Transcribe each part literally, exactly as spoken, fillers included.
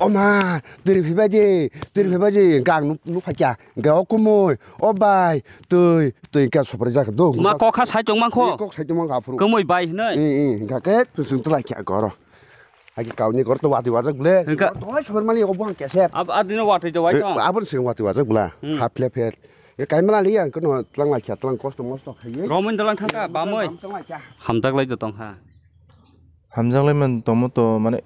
O ma, twi rw phaibai di, twi rw phaibai di, hwnkhe ang nuk, nuk phai kha. Hwnkhe o kumui, o bai, twi, twi hwnkhe soprai jak do. Ma kok kha sai tong mankho? Kok sai tong mankha aphuru. Kumui bai hinwi? Ee, ee, hwnkhe khe twi chwng twlai kha goro. Hai khe kauni goro to watwi wajak bwle. Hwnkhe? Doi sopor mani o buphang kesep. Ab-, adino watwi to wai tong? Aboni seng watwi wajak bwla. Hmm. Hap le pher. Kaimala liya, ang kono tlang lai kha, tlang kosto mosto khaiwi. Romwi dolang thangkha, bamwi. Hamjak lai do tongkha. Hamjak lai man tomo to, mane,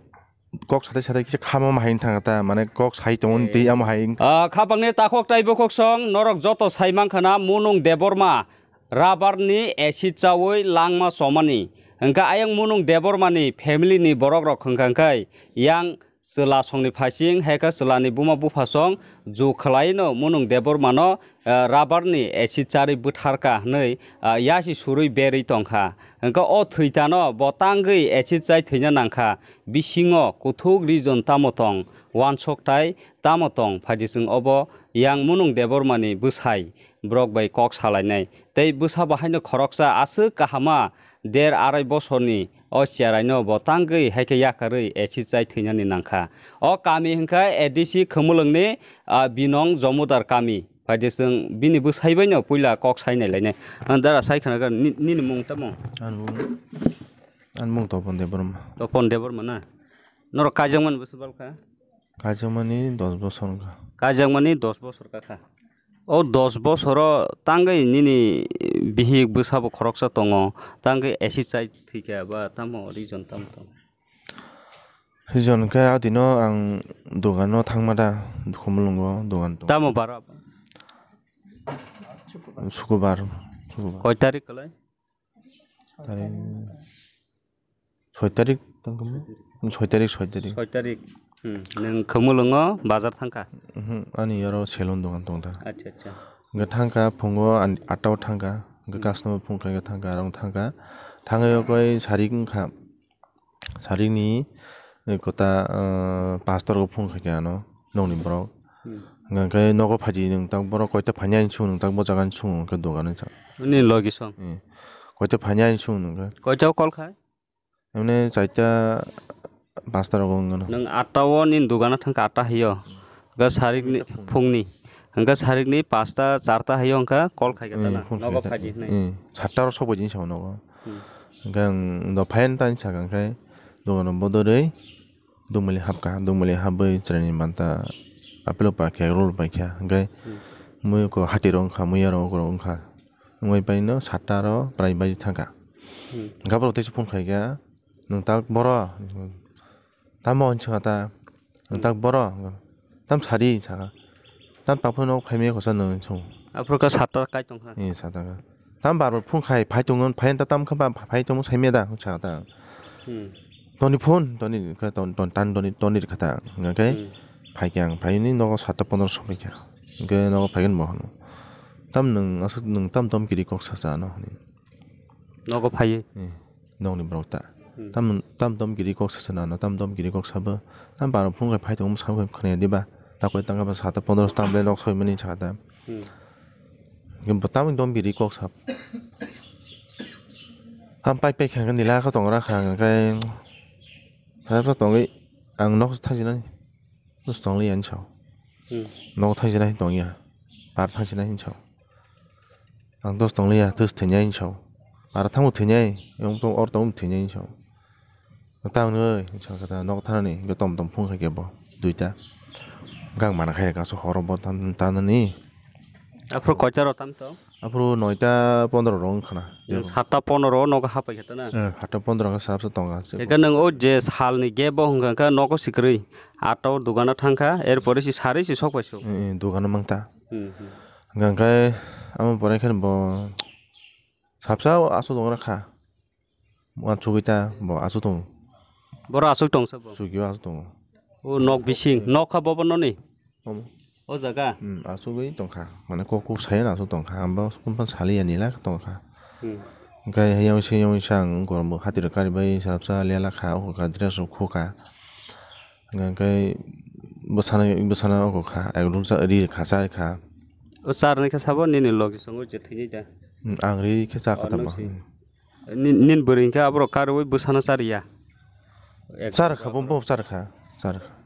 kok sathai sathai kisa khama ma hai thangkha ta, mane, kok sai tongo tei amo hai. Ah, khapangni takhok tei bukhuk song, norok joto sai mankha na, Munung Debbarma, rubber ni acid chawi langma chomani. Hwnkha ayang Munung Debbarma ni family ni borok rok hwnkha hwnkhe yang chwla songni phaising, hai khe chwlani buma buphasong ju khwlaino Munung Debbarmano, eh, rubber ni acid charwi bwtharka hwnwi, ah, yasi surwi berwi tongkha. Hwnkhe o thwitano bo tangwi acid chai thwina nangkha. Bisingo kuthuk reason tamo tong, wansok tai tamo tong, phaidi chwng obo yang Munung Debbarmani bwsai borok bai kok salainai. Tei bwsabo haino khoroksa aswk kahama der arai bosorni o cheraino bo tangwi hai khe yakarwi acid chai thwinani nangkha. O kami hwnkha A D C Khumulwngni, ah, Binong Jomudar kami. Phaidi chwng bini bwsai baino puila kok sai nai lainai. Ang dara sai khna kha, ni-, nini mung tamo? Ani mung, ani mung Topon Debbarma. Topon Debbarma na? Norok kaijakmani bwswk bal kha? Kaijakmani dos bosor wngkha. Kaijakmani dos bosor kakha. O dos bosoro tangwi nini bihik bwsabo khoroksa tongo, tangwi acid chai thwikha ba tamo reason tamo tongo? Reason khe adino ang dogano thangma da, Khumulwngo dogan tongo. Tamo baro? Sukubar, sukubar. Koi tarik kwlai? Tarik soi tarik tongkha mo? Soi tarik, soi tarik. Soi tarik. Hmm. Nwng Khumulwngo bazar thangkha? Mhm, ani oro salon dogan tongda. Acha, acha. Hwnkhe thangkha phungo an-, atta o thangkha. Hwnkhe customer phung khaikhe thangkha, aro thangkha. Thangwi o koi sarik wngkha. Sarikni, eh, kota, eh, pastor o phung khaikhe ano. Nokni borok. Hmm. Hwnkhe nogo phaidi nwng tak borok koita phainai ani sung nwng tak bo jaga ani sung hwnkhe dogan wngkha. Nini logi song? Eh. Koita phainai ani sung nwng khe. Koita o call khai? Emne chaita pasta rogo wngkha no. Nwng atta o nini dogano thangkha atta hio. Hwnkhe sarikni phungni. Hwnkhe sarikni pasta charta hio hwnkhe call khaikha tana. Nogo phaidi hwnwi. Eh, satta ro sokbai jini sao nogo. Hmm. Hwnkhe ang do phaiyani tani sakha hwnkhe dogano bodorwi. Dungmali hapkha, dungmali habwi chwraini manta apple pai kha, roll pai kha, hwnkhe hmm, mui ko hati rok wngkha, mui aro okro wngkha. Wngwi paino satta ro prai bai thangkha. Hmm. Hwnkhe borok teisa phone khaikha, "Nwng tak boro?" Tamo hinwi swngkha ta, "Nwng tak boro?" Tam sari sakha. Tam taphano phaimaya kosa nwng hinwi swngo. Aphuru khe satta kai tongkha. Ee, satta kha. Tam bar bar phone khai, phai tongo, phai ta tam kha ba, phai tongo saimaya da, sakha ta. Hmm. Toni phone, toni kha, ton, ton, tan toni, toni kha ta. Hwnkhe hmm, phai khe ang, phai ni nogo satta pondro sokbai kha. Hwnkhe nogo phai khe bo hwno. Tam nwng aswk, nwng tam tom kiri kok sa sa no hwnwi. Nogo phaiwi? Ee. Nokni borok ta. Hmm. Tam, tam, tom kiri kok sasa nano, tam, tom kiri kok sabo. Tam baro phone khai phai tongo, mwsang khai khwnaya diba? Ta koi tangka ba sata pondro tam le nok soi mani saka ta. Hmm. Bo tam, tom kiri kok sab. Ham pai pai kha nila kha tong ra kha, hwnkhe sa sa tongwi ang nok thajinani. Dos tong liya hinwi sao. Hmm. Nogo thangsinai hinwi tong ya. Par thangsinai hinwi sao. Ang dos tong liya, dos thwinai hinwi sao. Par thangbo thwinai, yang tong or tong thwinai hinwi sao. Tang nui hinwi sao kata nogo thanani, hwnkhe tom tom phung kha khe bo duita. Gang mana khai rega so horo bo tan, tanani. Aphuru koita ro tam to? Aphuru noita pondro rok wngkha na. Nwng satta pondro o nogo hapai khe ta na? Eh, satta pondro wngkha, srapsa tongkha. Eka nwng o je salni gap o hwnkha khe nogo sikrwi. Atta o dogano thangkha, erpore si sari si sok paisuk. Eh, eh, dogano mangta. Hmm, hmm. Hwnkha khe amo pore khe bo sapsa o aswk tongra kha. Uansugwi ta bo aswk tongo. Boro aswk tongsa bo? Sugio aswk tongo. O nok bising, nok kha bobo noni? Omo. O jaga? Hmm, aswkwi tongkha. Mane kok kok saya aswk tongkha. Abo phano saliya nila tongkha. Hmm. Hwnkhe yang se yang se ang gormo hati rok karibai salsa lela kha, o kha dress rok khu kha. Hwnkhe bwsana, bwsana o kha, egg roll cha ri kha, cha kha. O charni khe sabo nini logi songo je thini da? Hmm, ang ri khe cha kha tamo. Ni-, nin bwrwi hwnkhe aborok karwi bwsano chariya? Char kha, bo, bo char kha, char kha.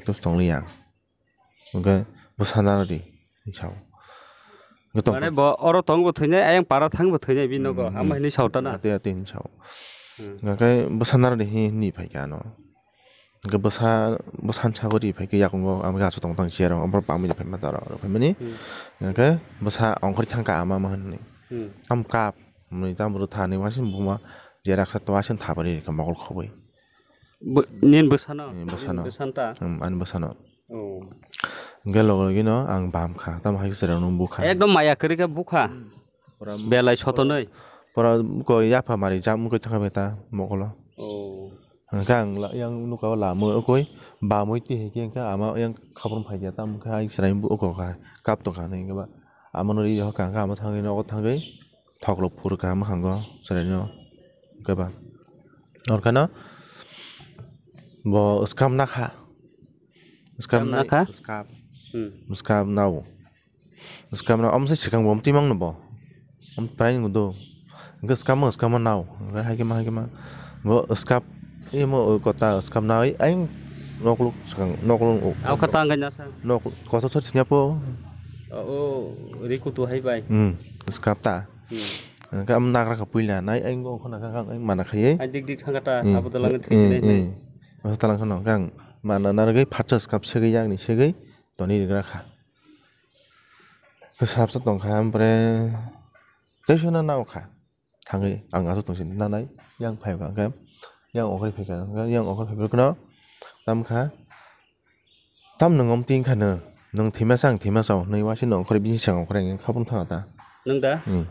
tus tong liya. Hwnkhe bwsa narwdi, hwnwi sao. Hwnkhe tong Mane bo oro tong bo thwinai, ayang para thang bo thwinai, bini nogo. Hmm, ama hmm. Hwnwi sao ta na? Ate, ate hwnwi sao. Hmm. Hwnkhe bwsa narwdi hi-, hwnwi phaikha ano. Hwnkhe bwsa, bwsa ni sagori phaikhe yakungo, ang gaso tong tong chair o, borok pamwi phaima taro, phaimani. Hmm. Hwnkhe bwsa ongkhorwi thangkha ama, ama hwnwi. Hmm. Tam kap, hwnwi tam rwtha hwnwi waising buma, je raksa to waising thapari rikha mokol khobwi. Bo-, nini bwsano? Hmm, bwsano. Nini bwsano ta? Hmm, ani bwsano. Oh. Hwnkhe logi logi no ang bam kha, tamo hai kwchwrang no bukha. Ekdom maya kwrwi khe bukha. Pura Belai sotonwi. Pura ko yapha mari jam ko thangkha beta mokolo. Oh. Hwnkhe ang la-, yang nuka o lamwi okoi bamwi twi hai khe hwnkhe ama yang khaphang phai khe tamo khe hai chwrai bu oko kha kap tong kha hwnwi hwnkhe ba ama no ri hokha hwnkhe ama thangwi nogo thangwi. Thoklo phur kha mwkhango chwraino keba. Orkhano bo swkam nakha. Swkam Swkam nai, nakha? Swkam. Hmm. Swkam nao. Swkam nao, omo se swkang bo twimang no bo. Om prai no do. Hwnkhe swkam, swkam nao. Hwnkhe hai khe ma, hai khe ma. Bo swkam, imo kota swkam nai, ayang nokluk swkang, nokluk. Au kha tang kanya sa. Nok, kotor sor sinya po. O, o, ri kutu hai bai. Hmm, swkam ta. Hmm. Hwnkhe am nagra kha puila nai, ang bo khona kha, ang mana khaiwi. Ai dik dik thangkha ta, Hmm. abo dalang Hmm, thwisinai hmm. Masa talang khano, kang mana narwgwi phatsa swkap segwi yakni segwi toni rigra kha. Khe swrapsa tong kha, ampore tei sono nao kha. Thangwi ang aswk tongsi nanai, yang phai kha, hwnkhe yang okhorwi phai kha, hwnkhe yang okhorwi phai phai kheno tam kha. Tam nwng om tin kha nw, nwng thwimasa ang thwimasa o hwnwi waisa nwng okhorwi bini swkang okhorwi ang khabung thangkha ta. Nwng da? Hmm.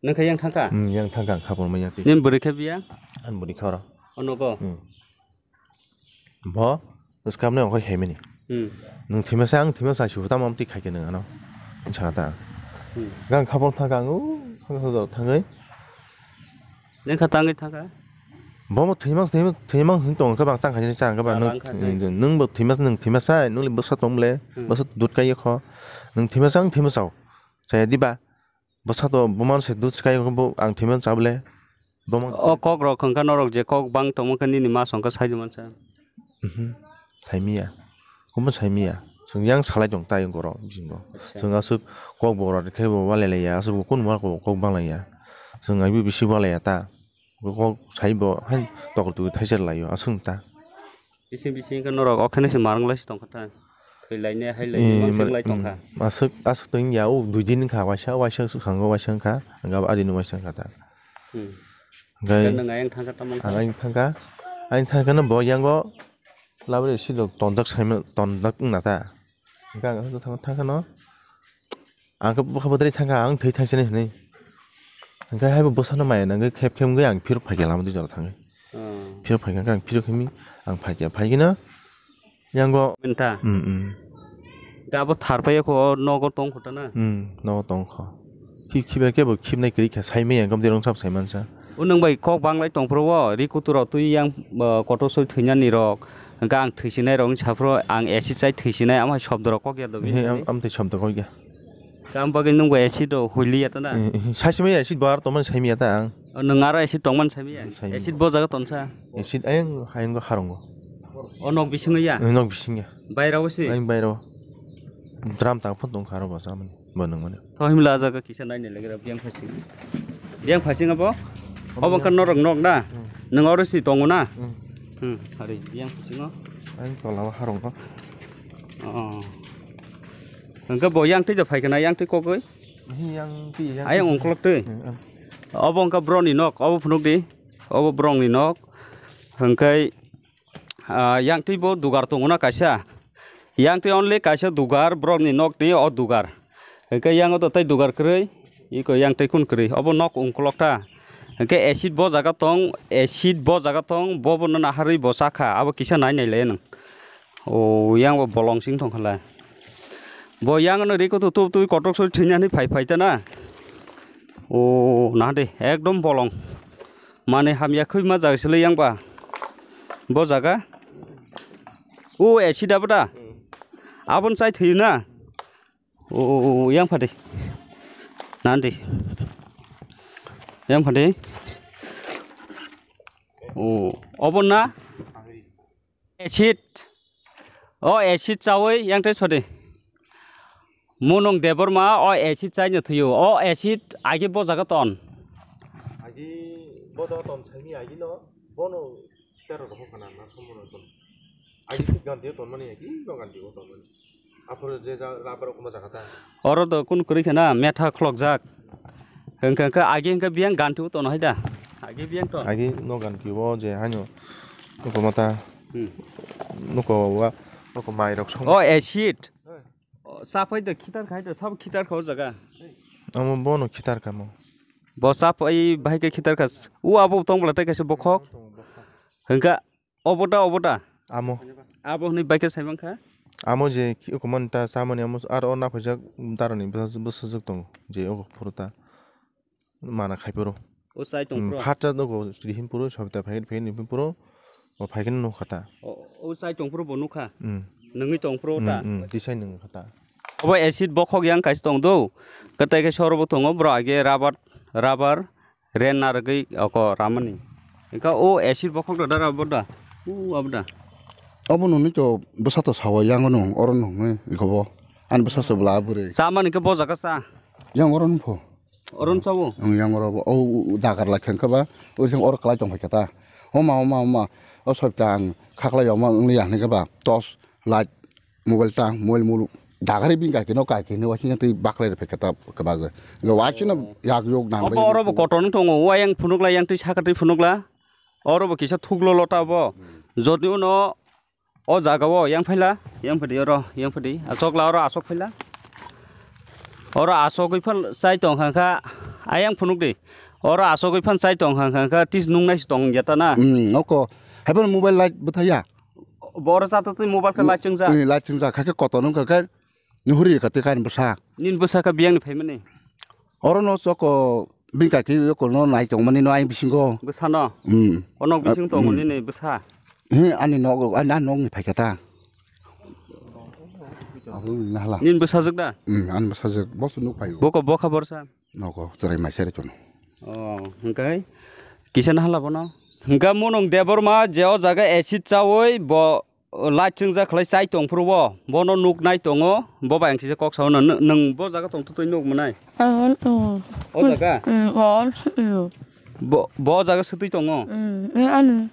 Nwng khe yang thangkha? Hmm, yang thangkha ang khabung manya twi. Nini bwrwi khe biya? Ani bwrwi kha oro. O nogo? Hmm. Bo swkam nai okhorwi hai mani. Hmm. Nwng thwimasa ang thwimasa si tamo om twi khai khe nwng ano. Sa ta. Hmm. Gang khabung thangkha ang o thangkha thangwi. Nwng kha tangwi thangkha? Bo bo thwimang, thwimang, thwimang hwn tong khe bang tang kha sa ang khe bang Ah, nwng, bang kha, hmm. Nwng bo thwimang, nwng thwimasa, nwng le bwsa tong le, Hmm. Bwsa dut kai kho. Nwng thwimasa, ang thwimasa o. Saya diba? Bwsa to bumang se dut kai kho bo ang thwimang cha bole. Bumang O kok rok hwn kha norok je kok bang tongma khe nini ma song khe sai di mansa. Mhm. Saimiya. Kumu saimiya. Chwng yang salai tong tai gorok bisingo. Acha. Chwng aswk kok bo rok khe bo walai laiya, aswk bo kun wal kok bang laiya. Chwng aibi bisi walaiya ta. Bo kok sai bo hai tokol twi thaiser laio aswk ta. Bising bising khe norok okhene se marang lai se tong kha ta. Thwi laine hai laine Eh, mangsi man-, lai tong kha. mm, aswk, aswk tong ya o dui din kha waisa, waisa swkango waisa wngkha. Ang abo adini waisa wngkha ta. Hmm. Hwnkhe Hwnkhe nwng ayang thangkha tamo wngkha? Ang ayang thangkha. Ayang thangkha no bo yango labri silo tonjak saimano, tonjak wngna ta. Hwnkhe ang aswk thangkha, thangkha no. Ang khe bwkha bwdri thangkha, ang thwi thangsinai hwnwi. Hwnkhe hai bo bwsano maya nangwi khep khep wngwi ang phirok phaikha lama dui jora thangwi. Hmm. Phirok phaikha, ang phirok himwi ang phaikha, phaikhe no yango Minta. Mm, mm. Ga bo thar paiya kho, o nogo tong kho ta na? Mm, nogo tong kho. Khip, khiba khe bo khipnai kwrwi kha, sai maya gom dirong sab sai mansa. O nwng bai kok bang lai tong phuru o, ri kutu rok twi yang, uh, kotor soi thwinani rok, hwnkhe ang thwisinai rok wng sa phuru ang acid chai thwisinai, amo hai shobdo rok kok ya do bini He, am, thani? Am twi shobdo kok ya. Kam bagwi nwng bo acid rok huli ya ta na? Eh, eh, sai simi acid bo aro tongmani sai miya ta ang. O, nwng aro acid tongmani sai miya? Sai miya. Acid bo jaga tonsa? Acid ayang hayang go harongo. O nok bisingo ya? Eh, nok bisingo. Bairao si? Ayang bairao. Drum tang phun tong kharo bo samani. Bo nang mani. To himla jaga kisa nai nai lagira biyang phasing. Biyang phasing abo? Obo Obo wngkha biyang. Norok nok na? Hmm. Nwng oro si tongo na? Hmm. Hmm, hari biyang phasingo. Ang tola o harong ko. Oh. Hwnkhe bo yang twi da phai kana, yang twi kogwi? Hi yang twi, yang Ayang twi. Ungkolok twi? Hmm, hmm. Obo wngkha borokni nok, obo phunuk di. Obo borokni nok. Hwnkhe Ah, yang twi bo dugar tongo na kaisa. Yang twi only kaisa dugar, borokni nokni o dugar. Hwnkhe yang o to tei dugar kwrwi, iko yang twi kun kwrwi. Obo nok ungkolok ta. Hwnkhe acid bo jaga tong, acid bo jaga tong, bo bono naharwi bo chakha. Abo kisa nai nai le nang. O yang bo bolong sing tong khala. Bo yang no riko to tup twi kotok soi thwina hinwi phai phai ta na. O na de ekdom bolong. Mane hamya khwi ma jaga sile yang ba. Bo jaga. O acid abo da. Abon chai thwi na. O yang phadi. Nandi. Yang phadi. O obo na. Acid. O acid chawi yang test phadi. Munung Debbarma o acid chaino thwiyo. O acid agi bo jaga ton. Agi bo jaga ton saini agi no bono tero rohok kana na somo no ton. Agi si ganti ton mani agi no ganti o ton mani. Aphuru je ja rubber o kuma jaga ta. Oro do kun kwrwi khana metha khlokjak. Hwnkhe hwnkhe agi hwnkhe biyang ganti o tono hai da. Agi biyang ton. Agi no ganti o je haino. Nuko mata. Hmm. Nuko wa nuko mai rok song. O acid. Hey. O, chapai da khitar khai da, sabo khitar kha o jaga. Amo bono khitar kha mo. Bo chapai bahai khe khitar kha. U abo tong bwla tei kaisa bokhok. Hwnkha obo da, obo da. Amo. Abo hwnwi bai khe sai mankha. Amo je ki-, kuman ta chamani amo aro o naphajak darani bwsa-, bwsajwk tongo je o phuru ta. Mana khai phuru. O chai tong Hmm, phuru. Phatsa nogo rihim phuru, sobita phai phai ni phuru, o phai khe nukha ta. O, o chai tong phuru bo nukha. Hmm. Nungwi tong phuru Hmm, ta. Hmm, tisai nungkha ta. Obo acid bokhok yang kaisa tong do. Kwtai khe soro bo tongo, bro age rubber, rubber, ren narwgwi oko ramani. Engkha o acid bokhok da dara bo da. U abo da. Obo nungni to bwsa to sawi yang no, oro nungni iko bo. Ani bwsa se bwla bwrwi. Chamani khe bo jaga cha. Yang oro nungpho. Oro nung chawo? Ang yang oro bo, o, o, dagar lai khe ba, o sing oro kwlai tong phai khe ta. Oma, oma, oma, o soita ang khaklai oma wng liya hwnwi khe ba, torch, light, mobile tang, mobile mulu, dagari bini kai khe no kai khe no, wasing twi baklai rw phai khe ta kwbagwi. Nga wasing no yak yok nang Obo bai oro bo kotor wng tongo, wa yang phunukla, yang twi saka twi phunukla. Oro bo kisa thuklo lota bo. Jodi uno O jaga o yang phaila, yang phadi oro, yang phadi. Asok la oro asok phaila. Oro asok iphan chai tong kha kha, ayang phunuk di. Oro asok iphan chai tong kha kha, tis nung nai si tong ya ta na. Hmm, oko. Haiphano mobile light bwthai ya? Bo oro cha to twi mobile khe light chwng ja. Ni light chwng ja, kha khe kotor nung kha khe. Ni huri ka twi kain bwsa. Nin bwsa ka biyang ni phaimani. Oro no choko bini kaki yoko no nai tong mani no ayang bisingo. Bwsa no? Hmm. Ono bising tong mani ni bwsa. He ani nog ani ani nog ni phaikha ta. Ahu ni hala. Nin bwsa jwk da? Hmm, ani bwsa jwk. Bo su nuk phaio. Boko bokha borsa. Nogo chwrai mai sere chono. Oh, hwnkhe kisa na hala bono. Hwnkhe munung Debbarma je o jaga acid chawi bo O light chwngjak khlai chai tong phuru bo, bono nuk nai tongo, bo bai ang kisa kok sao no, nw-, nwng bo jaga tong twtwi nuk mwnai? Ang tongo. O jaga? Mm, o sio. Bo, bo jaga swtwi tongo? Mm, e, ani,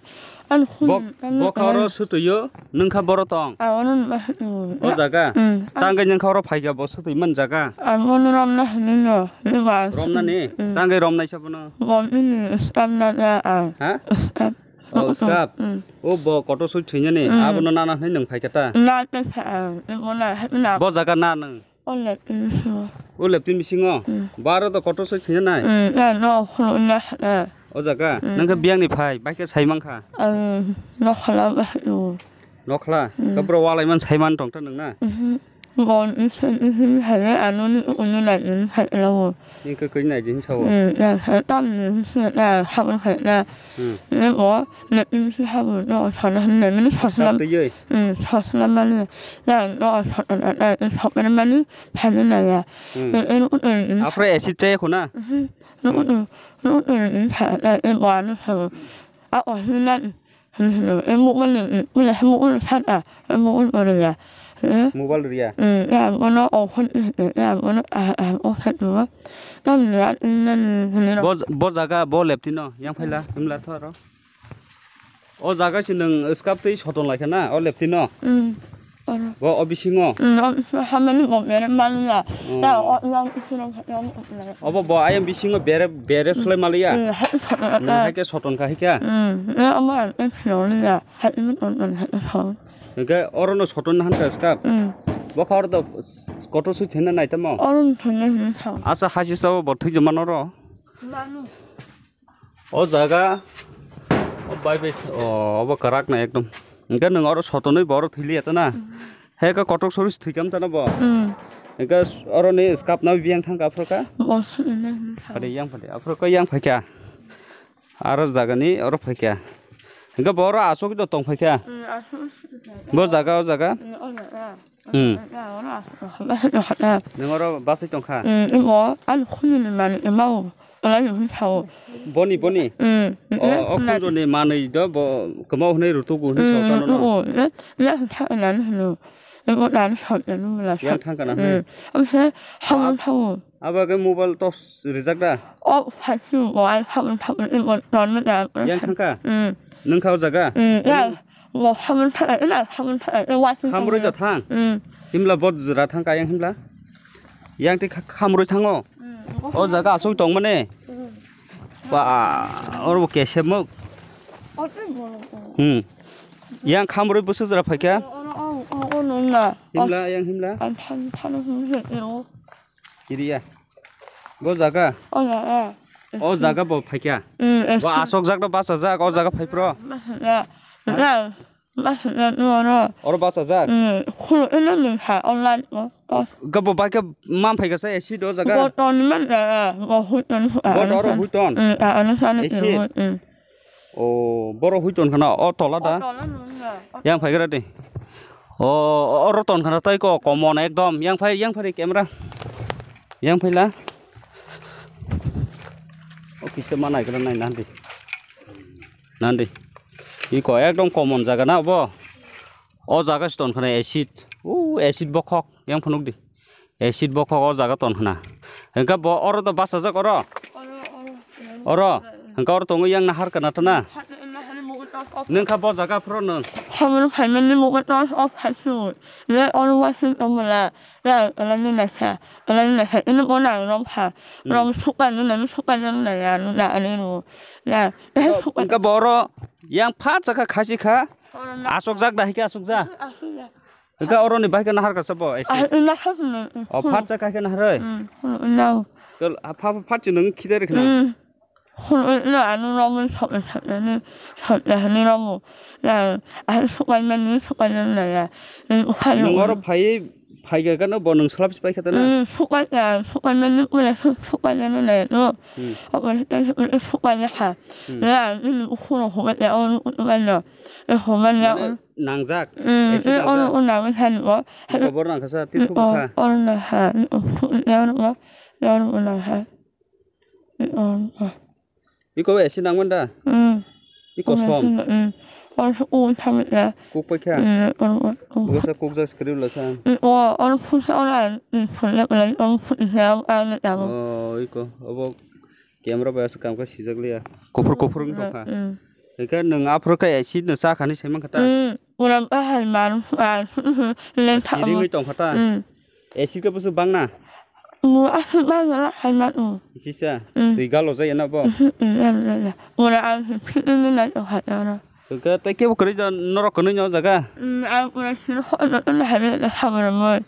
ani khun, Bo, ani, bo kha oro ani. Swtwio, nwng kha boro tong? Ang ono ba sio. O jaga? Mm, Tangwi nwng kha oro phaikha bo swtwi man jaga? Ang ono romna hinwi no, ni ba. Romnani? Mm. Tangwi romnai sa bono? Romnani, stamna na ang. Ha? Stam. O, skap. Mm. O, bo kotor soi thwinani. Mm. Abono nana hwnwi nwng phaikha ta? Na, na, na, na, na. Bo jaga na nwng? O leptin bisingo. O leptin bisingo? Mm. Baro to kotor soi thwinanai? Mm, na, no, khuluk na, na. O jaga? Mm. Nwng khe biyangni phai, bai khe sai mankha? Ang, nokhla ba, o. Nokhla? Mm. Khe bro walai man sai man tong ta nwng na? Mhm. Bon, isi, isi, hale, ano ni, unu, nai, ni, hai, lawo. Ni khe koi nai, jin sao. Hmm, ya, ha, tam, ni, si, na, ha, ha, na. Hmm. Ne, bo, ne, ni, si, ha, bo, no, sa, na, ne, ni, sa, Skap na. Twi. Hmm, sa, na, ma, ni. Ya, no, sa, na, na, na, sa, na, ma, ni, pha, ni, na, ya. Hmm. Ne, ne, u, ne, ni, Afre acid chaya khuna? Mhm. Ne, u, ne, ne, u, ne, ni, sa, na, ne, bo, ano, sa, bo. A, o, hi, na, ni. Emo wale, wale, emo wale sana, emo wale wale ya. Eh? Mobile riya. Hmm, ya, bono ophon, ya, bono, ah, ah, ophon, no. Tam ya, na, ni, ni, Bo, bo jaga, bo lepti no, yang phaila, himla thoro. O jaga si nwng skap twi soton laikha na, o lepti no. Hmm, oro. Bo, o bisingo. Hmm, o, hamani bo mere manla. Hmm. Ya, o, ya, isino, ya, o, ya. Obo bo ayang bisingo bere, bere sulai maliya. Hmm, ha, ha, ha. Nwng haikhe soton kha haikhe. Hmm, ya, omo, ya, isino, ya. Hingke oro no soton han ka skap. Mm. Bo kha oro to kotor sui thena nai tamo. Oro no thena hin sa. Asa hasi sao bo thik joma noro. Manu. O jaga. O bai bai. O, obo karak na ekdom. Hingke nwng oro sotonoi bo oro thili eta na. Mm. He ka kotor sori thikam tana bo. Mm. Hingke oro ni skap na biyang thang ka phro ka. Bo sui na hin sa. Phade yang phade. Aphro ka yang phai kya. Aro jagani oro phaikha. Hingke bo oro aswk do tong phaikha. Mm, aswk. Bo jaga, o jaga. Mm, o jaga. Hmm. O jaga, oro aswk. Nwng oro basai tongkha? Mm, imo, ani khunjoni manwi imo, olai ni hwn sao. Boni, boni? Mm, mm, O, mm, o khunjoni manwi do bo kwmao hwnwi rutugo hwnwi sao tano no? Mm, mm, mm, mm, mm, mm, mm. Yang thangka na hwnwi? Mm, omo se, hamon sao. Abo ke mobile torch rijak da? O, phaisu, o, ai, habun, habun, i, o, ton, ya. Yang thangka? Mm. Nung kha o jaga? Mm, ya. O, habun, habun, habun, habun, wa, habun, Khamroi da thang? Mm. Himla bot jora thangka yang himla? Yang ti kha-, khamroi thango? Mm. O jaga asuk tong mane? Mm. Ba, oro bo kesep mok. O, tei bo, o. Hmm. Yang khamroi busu jora phaikha? O, o, o, o, o, nung na. Himla, yang himla? Ang than, than, hum, hum, hum, o. Kiriya. Bo jaga? O jaga. O jaga bo phaikha? Mm, bo asok jak da basa jak, o jaga phai pro? Basa jak. Na, na, basa jak, no, no. Oro basa jak? Mm, khulu ino nung kha, online o. Ga bo bai khe man phaikha sa acid o jaga? Bo ton man, eh, eh, bo hui ton, eh, Bo oro hui ton? Mm, eh, ano sa ni Acid? Hui, mm. O, boro hui ton khana, o tola da? O tola nung na. Yang phai gra de. O, o, oro ton khana tai ko, common ekdom. Yang phai, yang phai camera. Yang phai la. O kisa ma nai gra nai nandi. Nandi. Iko ekdom common jaga na bo. O jaga si ton khana acid. O acid bokhok. Yang phunuk di. Acid bokhok o jaga ton hwna. Hwnkhe bo oro do bachajak oro? Oro, oro. Oro? Hwnkhe oro tongo yang nahar kana tana? Nwng kha bo jaga phro nwng? Hamano phaimani mugo tos off phaisu. Le oro waising tongmala. Le alani naisa, alani naisa. Ino bo nang rok pha. Hmm. Rok sukha nuna, sukha nuna ya, nuna ani ro. Ya, sukha. Hwnkhe bo oro yang pha chakha khasi kha. Oro na. Asokjak da hwnkhe asokjak? Asokjak. Hwnkhe oroni bai khe nahar kasa bo, acid? Ah, nahar no. O, phat cha kai khe nahar oi? Mm, no. Kel, a, pha, pha, phat chi nung khide rikna? Mm. No, ano romwi sokna saknani, sokna hani romo. Ya, ah, sukaimani, sukaimani ya. Nung oro phai, phai ga gano bo nung slap spai kha tana? Mm, sukai ya, sukaimani, ula su-, sukaimani na no. Mm. Obo sukai ya ha. Mm. Ya, ini ukhuro ho ya, o, o, o, no. E, ho man ya. Mane, nangjak? Mm, acid e, ono, nangjak? O nang han o. Kobor nang kha sa, twi o, kha? O nang ha, o, o, ya, o, ya, o nang ha. O, o. Iko acid nang man da? Mm. Iko som? Mm. O, o, tham ya. Kuk pai kha? Mm, o, o, o. Ugo sa kuk jak skri ula sa? Mm, o, o, phu sa, o, la, mm, phu la, la, o, phu sa, o, a, la, ya, o. O, iko, obo camera bai aswk kam khe sijak liya. Kuphur, kuphur wng tong kha. Mm. Hwnkhe nwng aphuru khe acid no cha khani sai mankha ta? Mm, ura bahai man, ah, leng tha. Siringwi tong kha ta? Mm. Acid khe busu bang na? Mu aswk bang na hai man, mm. Sisa? Mm. Twi galo jaya na bo? Mhm, mm, ya, ya, ya. Ura ang sitini nai tong kha ta ura. Hwnkhe tei kebo kwrwi da norok kwnwi no jaga? Mm, ang ura sini ho no no hai na hamra moi.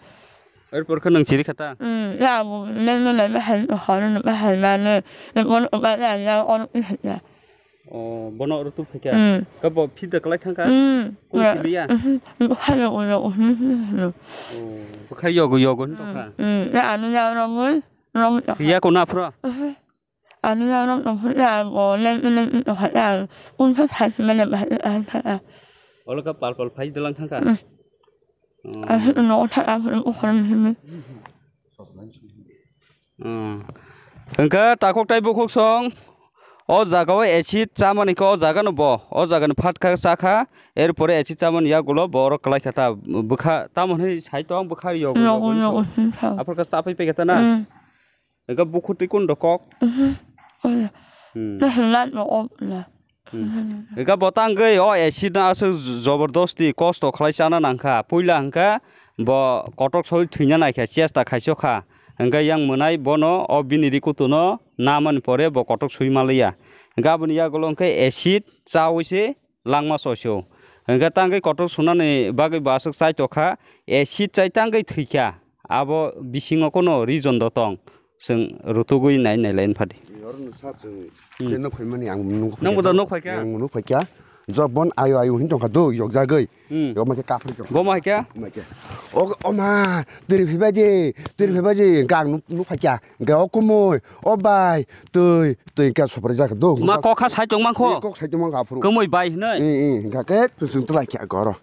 Erpor khe nwng chiri kha ta? Mm, ya bo leng no nai bahai, ho no bahai man. Leng ono ba ya, ya ono ya. O, bono oro tuphai kha? Mm. Khe bo phida kwlai thang kha? Mm. Kung siliya? Mhm. Hano, hano, mhm. O, bwkha yogo, yogo hin tongkha? Mm. Ya, ano ya, romwi, romwi tongkha. Ya, kono aphro? Mhm. Ano ya, rom tongkha, ya, bo, leng, leng, leng tongkha, ya. Kung sa, sa, sa, mane, ba, ya, ya, ya. Olo khe pal, pal phai dalang thang kha? Mm. O. Ano, no, sa, ya, bo, bo, horo, mhm. Hmm. Hwnkhe takhuk tei bukhuk song O jaga o acid chamani khe o jaga no bo, o jaga ni phatkha chakha, erpore acid chamani yagulo bo oro kwlai kha ta bwkha, tamo hwnwi sai tong bwkha yogo, yogo, yogo, yogo hwnwi kha. Aphuru khe chapai pai kha ta na? Mm. Ega bukhuk twi kun rokok? Mhm. Oya. Hmm. Na hwnla no o na. Hmm. Ega bo tangwi o acid no aswk jobordosti kosto khlai chana nangkha. Puila hwnkha bo kotok soi thwina naikha, chesta khaisokha. Hwnkhe yang mwnai bono o bini rikutuno namani pore bo kotok soi maliya. Hwnkhe aboni yagulo hwnkhe acid chawi se langma sosio. Hwnkhe tangwi kotor sunani bagwi bo aswk chai tokha, acid chai tangwi thwikha. Abo bisingo kono reason do tong, chwng rutugwi nai nai lai phadi. Oro no sa chwng. Hmm. Tei nok phaimani ang nuk Nang bo da phaikha. Nok phaikha? Ang nuk phaikha. Jobon ayo ayo hin tongkha do, yokjagwi. Hmm. Yok ma khe kaphri tong. Bo ma khe? Ma khe. O, o ma, twi phaibai je, twi phaibai je, hwnkhe ang nuk, nuk phaikha. Hwnkhe o kumui, o bai, twi, twi hwnkhe soprai jak do. Ma kok kha sai tong mankho? Kok sai tong mankha aphuru. Kumui bai hinwi? Ee, ee, hwnkha khe chwng chwng twlai khe goro.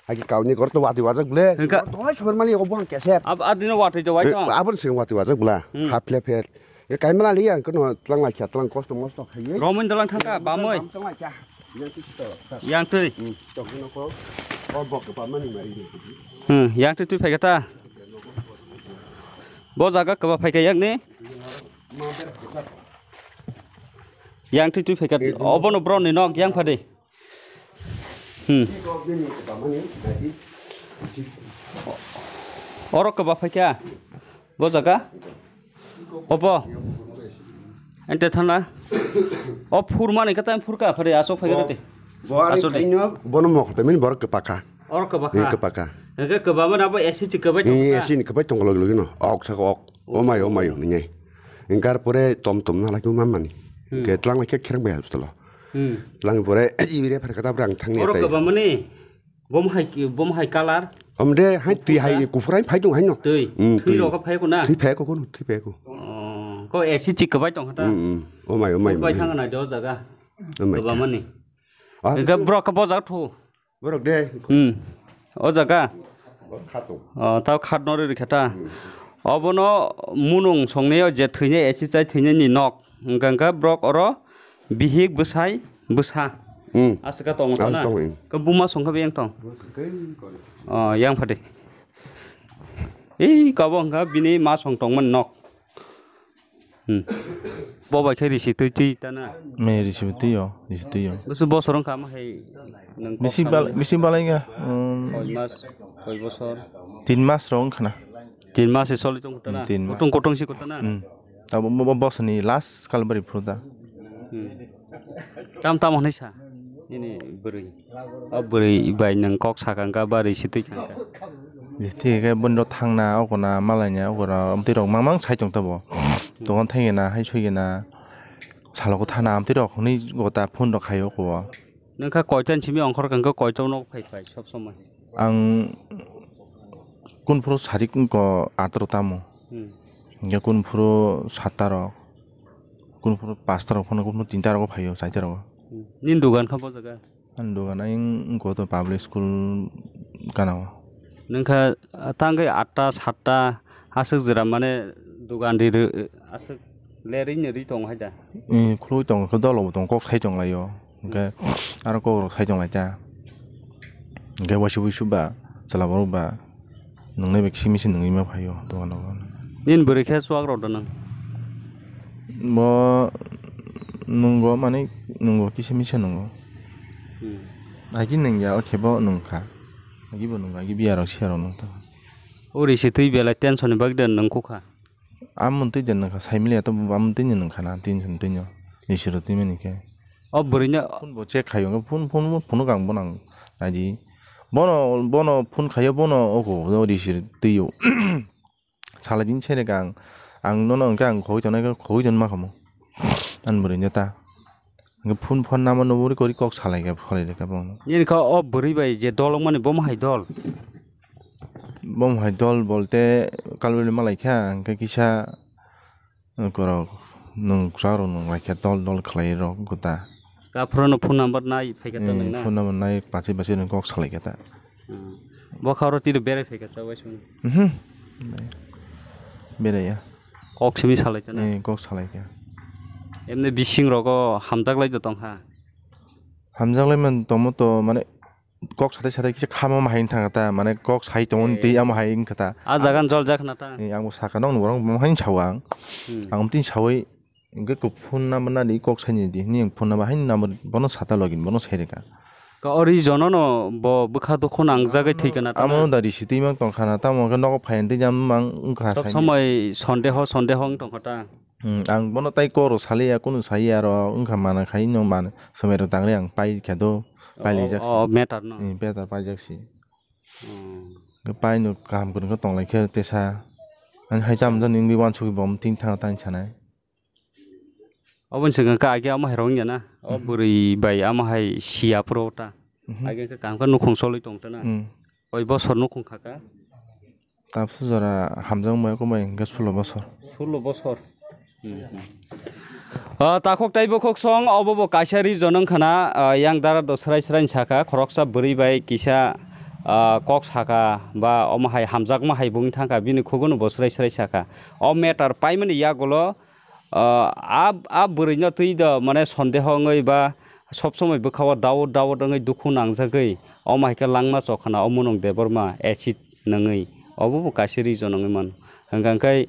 Hai khe kauni goro to watwi wajak ble. Hwnkha. Doi sobar mali o buhang kesep. Ab adino watwi to wai tong? Aboni sing watwi wajak bla. Hmm. Hap le pher. E kaimala li ang kono tlang lai kha, tlang kosto mosto khaiwi. Romwi dolang thangkha, bamwi. Tlang lai kha. Yang twi sito. Yang twi. Hmm, chokno ko. O bok ba mani mari ni. Hmm, yang twi twi phaikha ta. Bo jaga kwba phaikha yang ni. Yang twi twi phaikha. Obono bro ni nok yang phadi. Hmm. Oro kwba phaikha. Bo jaga? Obo? Ente thana? O phur mani kata phur ka phari asok phai rati. Bo ari Asok de. Kaino bono mokol pemini borok kwpaka. Oro kwbaka? Ni kwpaka. Hwnkhe kwbama abo A C chi kwbai Ni tongkha? A C ni kwbai tongkha logi logi no. Ok saka ok. O mai o mai o ningai. Hwnkhe ar pore tom tom na laki mamani. Hmm. Hwnkhe tlang lai khe kherang bai hospital o. Hmm. Tlang pore ibire phar kata ang thangni Oro tai. Kwbamani? Bom hai ki, bom hai color? Omde hai twi hai Kuphur. Kuphur hai phai dong hai no. Twi. Hmm, Twi twi. Rok phai ko na? Twi phai ko kono, twi phai ko. Oh, ko A C chi kwbai tong hata. Hmm, hmm. O mai, o mai, Bai mai. Thang na do jaga. O mai. Kwbamani. Ah, Ga brok ka bojak thu. Borok de. Hmm. O jaga. Khatung. Oh, tao khat no ri khe ta. Hmm. Obono munung songneo je thwinai A C chai thwinai ni nok. Hwnkha hwnkha borok oro bihik bwsai bwsa. Hmm. Aswk khe tongo ta na? Aswk tongo, hmm. Khe buma songkha biyang tong? Oh, yang phadi. Ei, kabo hwnkha bini ma song tongmani nok. Hmm. Bo bai khe risi twi twi ta na? Me risi twi o, risi twi o. Bwswk bosor wngkha ma hai nwng Bisi kok bal-, samani? Bisi balai wngkha, um, Koi mas, koi bosor? Tin mas rok wngkha na. Tin mas se soli tong kota na? Hmm, tin mas. Kutung kutung si kota na? Hmm. Abo bo, bo, bosoni last kalbari phuru da. Hmm. Tam tam hwnwi sa nini bwrwi. O bwrwi bai nwng kok sakha wngkha ba risi twi kha wngkha. Risi twi khe boni rok thangna oko na malai na oko na amtwi rok mang mang sai tong tabo. Tokon thai na hai sui na salo ko thana amtwi rok hwnwi gota phone rok khai oko. Nwng kha koita ni simi ongkhor kha wngkha koita nok phai phai sob somoi? Ang kunphuru sarik wngkha ataro tamo. Hmm. Hingke kunphuru satta rok, kunphuru pasta rok phano kunphuru tinta rogo phaio, chaita rogo. Hmm. Nini dogan kha bo jaga? Ani dogan ayang wngkha to public school gana o. Nwng kha, ah, tangwi atta satta aswk jora mane dogan ri, ri, aswk lerwi no ri tongo hai da? Eh, khulugwi tongo, khe dolo bo tongo, kok sai tong laio. Hingke aro kok rok sai tong lai ta. Hingke waisa wuisu ba chwla borok ba nungnai bai kisi misi nungwi ma phaio dogan rogo. Nini bwrwi khe chuak rw da nang? Bo nungo mani nungo kisi misi nungo. Hmm. Agi nungya o khe bo nungkha. Agi bo nungkha, agi biya rok siya rok nungkha. Uri si twi belai tension ni bagwi da nungkukha. Amoni twi de nungkha, saimiliya to amoni twi ni nungkha na, tin sini twi no, ni siro twi mani khe. O bwrwi no. Phone bo check khayo, phone, phone, phone, phone kang bo nang naidi. Bono, bono phone khayo, bono oko, o risir twi o. Sala din sene kang, ang nono hwnkhe ang khogwi tongnai khe khogwi ton ma khamu. Ani bwrwi no ta. Hwnkhe phone, phone namo nuburi kori kok salai khe, salai khe bongno. Nini kha o bwrwi bai je dol wngmani bomo hai dol. Bomo hai dol bolte kalbili malai kha, hwnkhe kisa, eh, korok nwng kwchak rok nwng lai kha dol dol khlai rok gota. Aphuru no phone number nai phai kha ta nwng na? Phone number nai bachai bachai nwng kok salai kha ta. Hmm. Bokha oro tini berai phai kha sa waisung? Mhm. Berai ya. Kok simi salai ta na? Eh, kok salai kha. Emni bising rogo hamjak lai do tong kha. Hamjak lai man tongmo to mane kok sathai sathai kisa khama ma hai wngkha ta, mane kok sai tongo ni twi amo hai wngkha ta. A jaga ni jol jak na ta. Ni ang bo saka nokni borok bo hai sawi ang. Hmm. Ang tini sawi hwnkhe kok phone number nadi kok sai ni di hwnwi ang phone number hai number bono sata login bono sai rwkha. Ka o region no bo bwkha dukhu nangjagwi thwi kana ta. Amo da risi twi mang tong khana tamo khe nogo phai twi jam mang wngkha. Sob sai ni. Somoi sondeho sondeho wng tong kha ta. Hmm, ang bono tai kok rok saliya, kunu saiya aro wngkha mana khai no man, somai rok tangri ang pai kha do, pai lijak si. O, o, matter no. Hmm, matter paijak si. Hmm. Pai no kaham kwrwng khe tong lai khe tesa. Ani hai tam jani wngwi uansugwi bo tini thang tang sanai. Oboni swkang khe age amo hai rok wngya na. O bwrwi bai amo hai siya phuru ta. Mhm. Age khe kaham khe nukhung cholwi tong ta na. Hmm. Koi bosor nukhung kha ka? Tabsu jora hamjakmaya kwmai hwnkhe sulo bosor. Sulo bosor. Hmm, hmm. Ah, takhuk tei bukhuk song, obo bo kaisa region wng khana, ah, yang dara do srai srai ni saka, khoroksa bwrwi bai kisa, ah, kok saka, ba omo hai hamjakma hai bo wng thangkha, bini khugo no bo srai srai saka. O matter paimani yagulo, Ah, a, a bwrwino twi do, mane, sondeho wngwi ba sob somoi bwkhao doubt, doubt wngwi dukhu nangjagwi, omo hai khe langma chokha na o Munung Debbarma acid nungwi, obo bo kaisa reason wngwi mano. Hwnkha khe,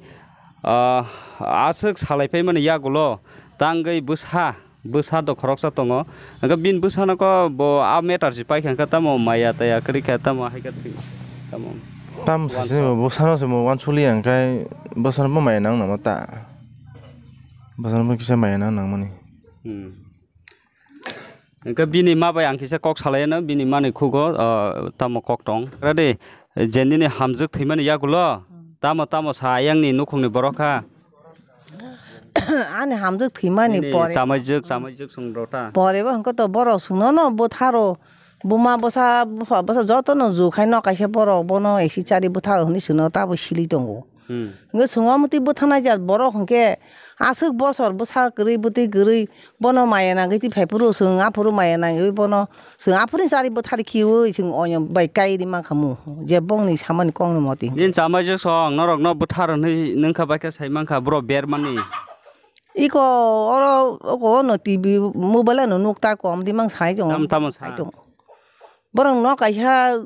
ah, aswk salai phaimani yagulo tangwi bwsa, bwsa do khoroksa tongo. Hwnkhe bini bwsano khe bo a matter se paikha, hwnkhe tamo maya taya kwrwi kha, tamo hai khe thwi, tamo. Tamo saisini bo bwsano se mo uansukliya, hwnkhe bwsano bo maya nang nangma ta. Bwsano kisa maya nang nangmani. Hmm. Hwnkhe bini ma bai ang kisa kok salaino, bini mani khugo, ah, tamo kok tong. Rade, je nini hamjwk thwimani yagulo, tamo tamo sa ayangni nukhungni borok kha. Ani hamjwk thwimani nini pore. Chamaijwk, chamaijwk song rota. Pore bo hwnkhe to borok swngno no bwtharo. Buma bwsa, bupha bwsa jotono ju khai no kaisa borok bono esi chari bwtharo hwnwi swngno tabo sili tongo. Hmm. Hwnkhe chwng omo twi bwthanai jat borok hwnkhe aswk bosor bwsa kwrwi bwtwi kwrwi bono maya nangwi twi phai phuru chwng aphuru maya nangwi bono chwng aphuru chari bwthar khiui chwng oyang bai kai ri mankha mu je bongni samani kokni moti. Nini chamaijwk song norokno bwthar hwnwi nwngkha bai khe sai mankha borok bermani. Iko oro oko ono T V mobile ano nuk ta kom di mang sai tongo. Tamo tamo sa. Sai tongo. Borok no kaisa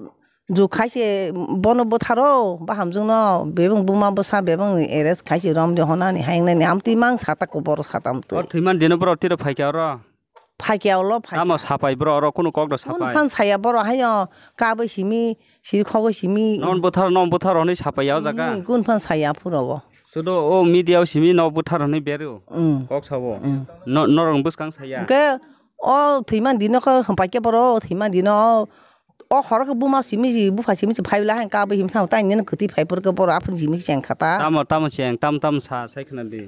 Juk khai se bono bwtharo, bahamjwkno bebak buma bwsa bebak ni arrest khai se romdi honani hai wngnai ni amtwi mang sata kubor sata amtwi. O thwiman dino borok tiro phaikha oro? Phaikha olo phaikha. Tamo sapai borok oro kunu kok da sapai? Kunu phan saya borok haino kabwi simi, siri khogwi simi. Non bwtharo, non bwtharo hinwi sapai ya o jaga? Hmm, kunu phan saya phuru rogo. Sudo o media o simi no bwtharo hinwi beru. Hmm. Kok sabo. Hmm. No, norok bwskang saya. Hwnkhe o thwiman dino khe hwmpaikhe borok o thwiman dino o O khorok buma simi si, bupha simi si phai la hai ka bui himsa tai nini kwtwi phai phur khe borok aphuru simi cheng kha ta. Tamo, tamo cheng, tam, tam sa, sai khna di.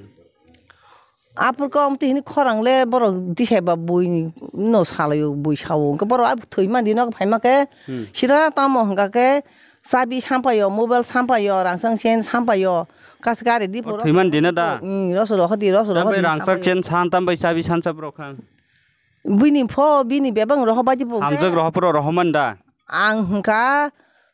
Aphuru khe omtwi hini khorang le borok tisai ba bui no salai o, bui sao. Hwnkhe borok a thwi man di no phai ma khe Hmm. sida tamo hwnkha khe chabi sampai o, mobile sampai o, rangchak chain sampai o, kas gari di O borok. thwi man di na da? Hmm, roso rohor di, roso rohor Tambai di rangchak sampai o. chain san, tambai chabi san sa borok kha. Bini pho, bini bebak rohor bai di bo. Hamjak rohor puro rohor man da? Ang hwnkha,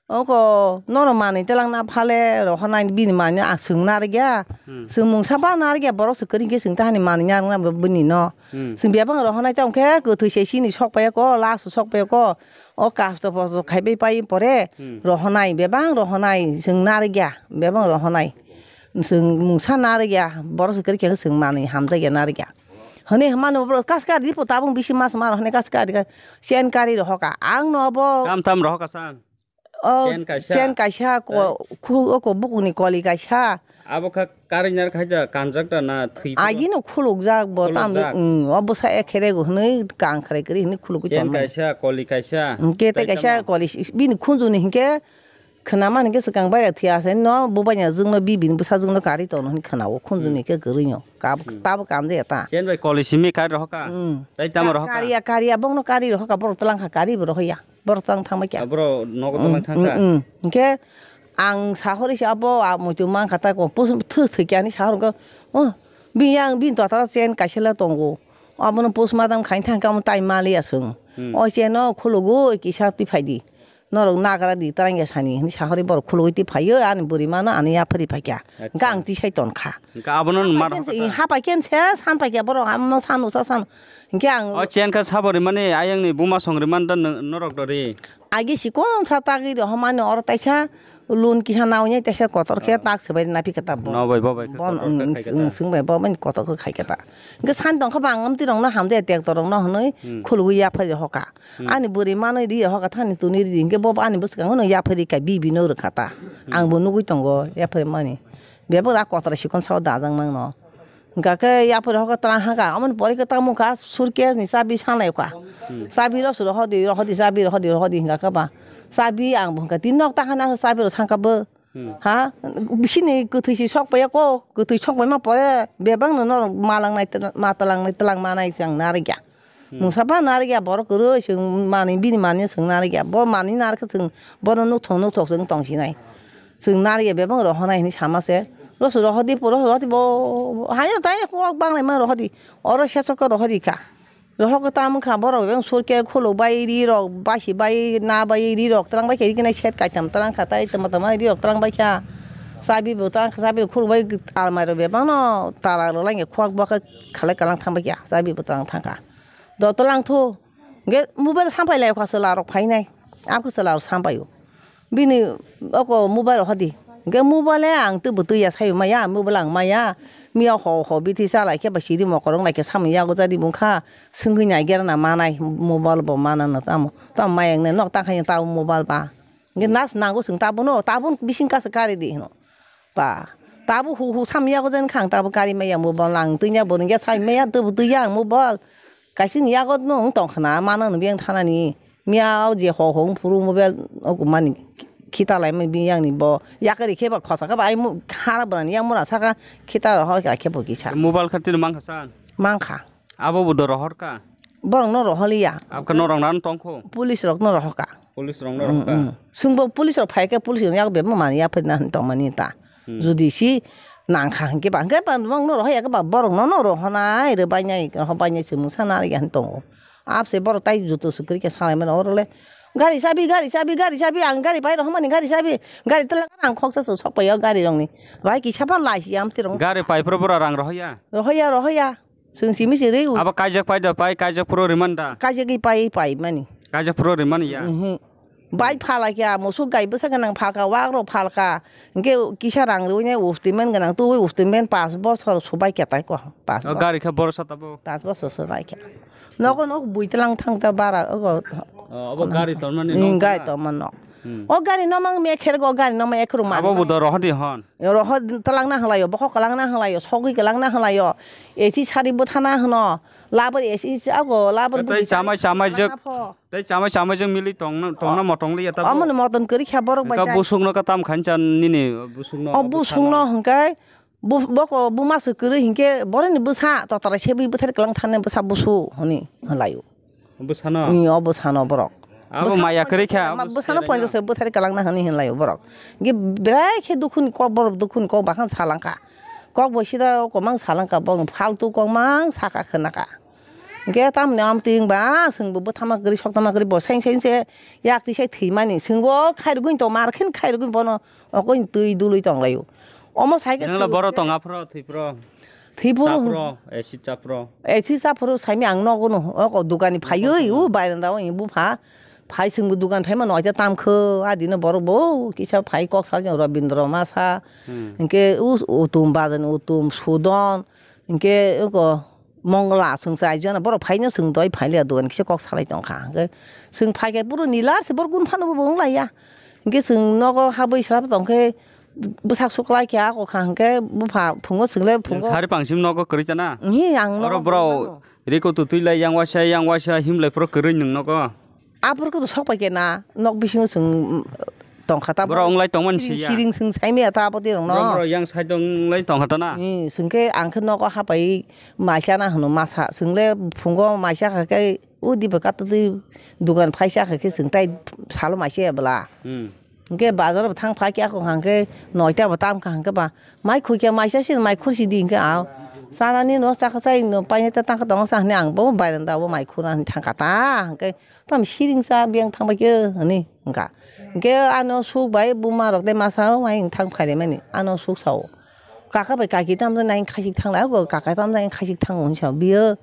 oko, norok manwi twlang na phale rohornai bini manwi ang swng narwkya. Hmm. Swng mungsa ba narwkya, borok se kwrwi khe swng ta hani manwi narwkna bo bini no. Hmm. Swng bebak rohornai tong khe kwthwi se chini sok pai ko, last sok pai ko. O kasto posto khai bai pai pore Hmm. rohornai, bebak rohornai swng narwkya, bebak rohornai. Swng mungsa narwkya, borok se kwrwi khe swng manwi hamjakya narwkya. Hwnwi hwnmano borok kas kari di po tabung bisi mas mar hwnwi kas kari ka chain kari rohoka. Ang no bo Tam tam rohoka sang. O Chain kaisa. chain kaisa ko Tei? khu o ko bukuni koli kaisa. Abo kha kari nar khaija kanjak da na thwi. Agi no khuluk jak bo tam Khuluk jak. mm, o bwsa ekhere go hwnwi kang khre kri hwnwi khuluk Chain tonmani. kaisa, koli kaisa. Hwnkhe tei Tei kaisa tamo? koli si- bini khunju ni hwnkhe Khwnaman hwnkhe swkang bai rok thwi asai no bubaini jwkno bibini bwsajwkno karwi tongno hwnwi khwnao khunjuni khe kwrwino kab Hmm. tabo kanjaya ta. Chen bai koli simi kari rohorka. Hmm. Tai tamo Ka- rohorka. Kariya kariya bongno kari rohorka borok twlang kha kari bo rohorya borok twlang thangma kya. Abro nogo Hmm, twlang hmm, thangka. hmm. Hwnkhe ang sahori se abo a muitu mankha ta ko pus thu thwi kya ni sahor ko oh bini yang bini twatara chen kaisa le tongo abono postmortem khaini thangkhe amo tai maliya chwng. Hmm. O cheno khulugwi kisa twi phaidi. Norok nagra di twrang ya sani hwnwi sahori borok khulugwi twi phaio, ani bwrwi mano ani yaphari phaikha. Acha. Hwnkhe ang tisai tonkha. Hwnkhe abono mar Hapai khe se, hapai khe se san paikha borok, amo san usa san. Hwnkhe ang O chen kha sabo rimani ayangni buma song rimani da no-, norok dori. Agi sikon sa tagwi rohormani oro taisa lun kisa nawi nai taisa kotor khe tak swbai rina phi khe ta bo. No bai, bo bai khe Bon, kotor khe mm, khai khe ta. Mm, swng bai bo bai kotor khe khai khe ta. Hwnkhe san tong kha ba ang amtwi rok no hamjai tek torok no hwnwi Hmm. khulugwi yaphari rohorkha. Hmm. Ani bwrwi manwi ri rohorkha thani tuni ri di hwnkhe bo ani bwskango no yaphari kai bi bi no rwkha ta. Hmm. Ang bo nugwi tongo yaphari mani. Bebak a kotor sikon sao dajak nang no. Hwnkha khe yaphari rohorkha twlang hangkha. Amoni pore khe tamo kha surkes ni chabi sanai kha. Hmm. Chabi rok su rohor di, rohor di, chabi rohor di, rohor di hwnkha khe ba. Chabi ang bo hwnkha tin nok ta hana chabi rok sangkha bo. Hmm. Ha? Bisini kwthwi si sok paiya ko, kwthwi sok paima pore bebak no norok malang nai, ma tlang nai, tlang manai se ang narikya. Hmm. Mungsa ba narikya borok kwrwi se mani bini mani se narikya. Bo mani narikhe se bono nukthok nukthok se tongsinai. Se narikya bebak rohonai hinwi sama se. Rosu rohodi, rohodi bo, hayo tai kok banglai ma rohodi. Oro sesok rohodi kha. Rohok tamo kha borok bebak surke khuluk bai ri rok basi bai na bai ri rok twlang bai kha ri khe nai set kaitam twlang kha tai tama tama ri rok twlang bai kha. Chabi bo twlang kha, chabi rok khuluk bai almari rok bebak no tala rok lai kha khok bo khe khalai kalang thang bai kha chabi bo twlang thang kha. Do twlang thu hwnkhe mobile sampai lai kha chwla rok phai nai abo khe chwla rok sampai o. Bini oko mobile hodi. Hwnkhe mobile ang tei bo twi ya sayo maya, mobile ang maya. Miya ho ho bithi sa lai khe ba siri mokorong lai khe samung yago jadi bung kha. Swngwi nai gera na manai mobile bo mana no tamo. Tamo maya wngnai nok ta khaino tamo mobile ba. Hwnkhe nas nango chwng tabuk no, tabuk bising kasa kari di hino. Ba, tabuk hu hu samung yago jadi kha ang tabuk kari maya mobile ang twi ya bo hwnkhe sai maya tei bo twi ya ang mobile. Kaising yago no wng tong khna, mano no biyang thanani. Miya o je ho ho wng phuru mobile o mani khita lai mani biyang ni bo. Yakari khe ba khosa khe ba ai mu-, hana bwrani yang mura saka khita rok ho khe bo kisa. Mobile khatino mankha san? Mankha. Abo bo do rohor ka? Borok no rohor liya. Abkha norok nan tongkho? Police rok no rohor ka. Police rok no Mm, rohor ka? Mm. Sungbo police rok phai khe police rok yak bebak mani yaphai na hin tong mani ta. Hmm. Jodi si nang kha hinkhe ba, hinkhe ba nwng no rohor ya khe ba borok no no rohor nai, rw bai nai, rohor bai nai se mungsa nari ya hin tongo. Abse borok tai joto se kwrwi khe salai mano oro le. Gari chabi, gari chabi, gari chabi, ang gari pai rohor mani gari chabi. Gari twlang ang khoksa se sok pai o gari rok ni. Bai kisa phan lai si am tirong. Gari pai phuru bora rang rohor ya? Rohor ya, rohor ya. Chwng simi se rw. Abo kaijak pai da pai, kaijak phuru riman da? Kaijagwi pai, pai mani. Kaijak phuru riman ya? Mhm. Bai phala kya, musuk gai bwsa gwnang phalka, wak rok phalka. Hinkhe kisa rang rwui nai ustimen gwnang, tubui ustimen pas bosor subai kya tai ko, pas O bosor. Gari khe borok sa tabo? Pas bosor subai kya. Nogo nok bui tlang thang ta bara, ogo. O, abo gari tormani Hmm, nok gari na? Torma nok. Hmm. O gari no mang me kher go, gari no mang ekhru mani. Abo bo do rohor di hon? Rohor twlangna hwlaio, bokhok kwlangna hwlaio, sogwi kwlangna hwlaio, A C sari bwthana hwno, labor A C ago, labor Tei bwdi chamai, chamai kwlangna jwk, pho. Tei chamai, chamai jwk milwi tongna, tongna O, motong liya tabo. Omono moton kwrwi kha borok bai Ka tai. Busukno ka tam khan chan nini busukno, O abo busukno sano. Hwnkhe bu-, boko buma se kwrwi hinkhe boroni bwsa totara sebwi bwthar kwlang thani bwsa busu hwnwi hwlaio. Bwsano? Ni, o bwsano borok. Abo Bwsano maya kwrwi kha, ma-, abo bwsano sere poinjo na. Se bwthari kwlangna hwnwi hinlaio borok. Ge belai khe dukhuni kok, borok dukhuni kok bahan salangkha. Kok bo sida kwmang salangkha, bo faltu kwmang saka khwnakha. Ge tamni amtwi wngba, chwngbo bwthama kwrwi, soktama kwrwi, bo seng seng se yak twi sai thwimani. Chwngbo khairogwi to mar khin khairogwi bono okoi twi dului tonglaio. Omo sai khe Nangla thwi- boro tong aphro thwipro. Thwipro. Chapro, esi chapro. Esi chapro saimi ang nogo no, oko dukani phaiwi, Nogo u bairanda o bupha. Phai chwngbo dukan phaima noita tamkho, adino borok bo kisa phai kok sal jang Robindro masa. Hmm. Hinkhe u utum bajan utum sudon. Hinkhe oko Mongla chwng chai jana borok phaino chwng doi phai le dugan kisa kok salai tongkha. Hinkhe chwng phai khe puro nila se borok gun phano bo wng laiya. Hinkhe chwng nogo habwi srap tongkhe bwsak suklai khe ako kha hinkhe bupha phungo chwng le phungo. Sari pangsim nogo kwrwi chana? Hi ang Oro nogo borok kwrwi mano. Riko tu twi lai yang waisa yang waisa him lai phoro kwrwi nwng nogo. Aphuru khe to sok pai khe na, nok bisingo chwng, mm, tong kha ta Borok bo. Wng lai tong mani Siring, si ya. Siring chwng sai maya ta abo twi rok no. Borok, borok yang side o wng lai tong kha ta na. Hmm, chwng khe ang khe nogo hapai maisa na hwno masa. Chwng le phungo maisa kha khe u diba kattwi dugan phaisa kha khe chwng tai salo maisa ya bwla. Hmm. Hwnkhe bazar bo thang phai khe ako hwnkhe noita bo tam kha hwnkhe ba mai khukya maisa se mai khursi di hwnkhe a Chanani no chakha chai no paine ta tangkha tongo sa hwnwi ang bo bairanda o mai khuna hwnwi thangkha ta hwnkhe tamo siring cha biyang thangbai khe hwnwi hwnkha. Hwnkhe ano suk bai buma rok tei masa o mai thang phaimani ano suk sao. Kaka bai kaki tamo nai khasik thang lai o kaka tamo nai khasik thang hwnwi sao biyo.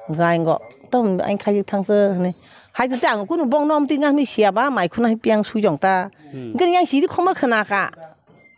Hwnkhe ang go tamo ai khasik thang se hwnwi. Hai tei ang kunu bong nom twi nang hwnwi siya ba mai khuna hai piyang sui jong ta. Hmm. Hwnkhe yang siri khoma khna kha.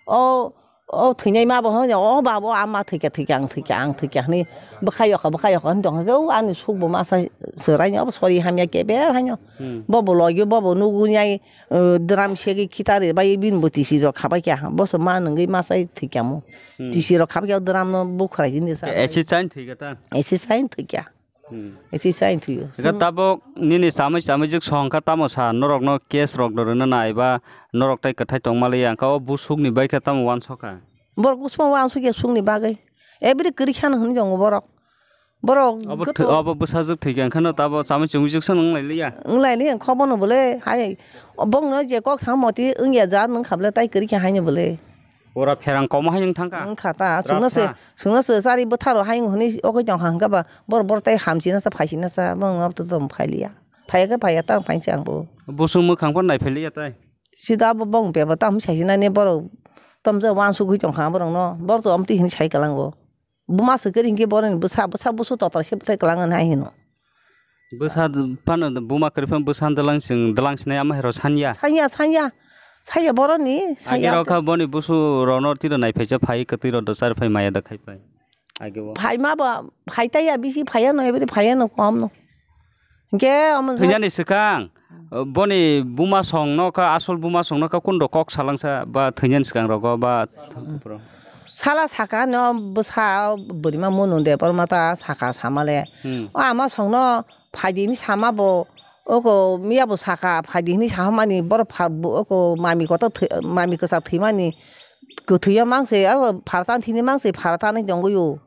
O O thwinai ma bo hwnwi, "O ba, bo ama thwikha, thwikha, ang thwikha, ang thwikha," hwnwi bwkha yokha, bwkha yokha hwnwi tongkha khe, o ani suk bo masa chwraino, obo sori hamya kebel haino. Hmm. Bo bo logio, bo bo nugui nai, uh, drum segwi khitarwi bai bini bo tisi rok khabai kha, bo se ma nungui masa thwikha mo. Hmm. Tisi rok khabai kha, o drum no bukhwrai jini sa. Acid chain thwikha ta? Acid chain thwikha. Hmm. Ese sai thwiyo. Ega tabok nini chamui chamui jik song kha tamo sa norok no case rok no rwna nai ba norok tai kwthai tong mali ya, ang kha o busuk ni bai khe tamo uansuk kha. Borok busuk uansuk ya suk ni bagwi. Every kwrwi khano hwnwi tongo borok. Borok obo goto thwi-, obo bwsajwk thwi khe ang khano tabo chamui chamui jik song wng lai liya. Wng lai liya, khobo no bole hai bong no je kok sa moti wng ya ja nwng kha bole tai kwrwi khe hai no bole. Ora pherang komo hai wng thang kha. Wng kha ta, chwngno se, Rapha. Chwngno se chari bwtharo hai wng hwnwi okoi tong kha hwnkhe ba, bor, bor tei hamchina sa, phaisina sa, bong no to tong phai liya. Phai khe phai ya, tang phai se ang bo. Busung mwkhang phan nai phai liya tai. Sida bo bong beba tamo sai sinani borok, tamo je uansuk gwi tong kha borok no, bor to amtwi hwnwi sai kwlango. Buma swkhe hinkhe boroni bwsa, bwsa busu totra se bwthai kwlangani hai hino. Bwsa d-, phano d-, buma kwrwi phano bwsa dwlang sing, dwlang sinai ama hai rok sanya. Sanya, sanya. Saya boroni, saya. Agi rok kha boni busu rok no tiro nai phai cha phai kwtwi rok do char phai maya da khai phai. Agi o. Phai ma ba, phai ta ya bisi phai ya no, every phai ya no kom no. Hinkhe omo. Thwinani swkang, boni buma song no kha, asol buma song no kha, kundo kok salangsa ba thwinani swkang rogo ba. Sala saka no bwsa bwrwima Monu Debbarma ta saka sama le. Hmm. O ama song no phaidi hinwi sama bo, oko miya bo saka phaidi hinwi saha mani borok pha-, bo-, oko mami kotor thwi-, mami kwchak thwimani kwthwi o mang se, o phartan thini mang se, phartan wng tongwi o.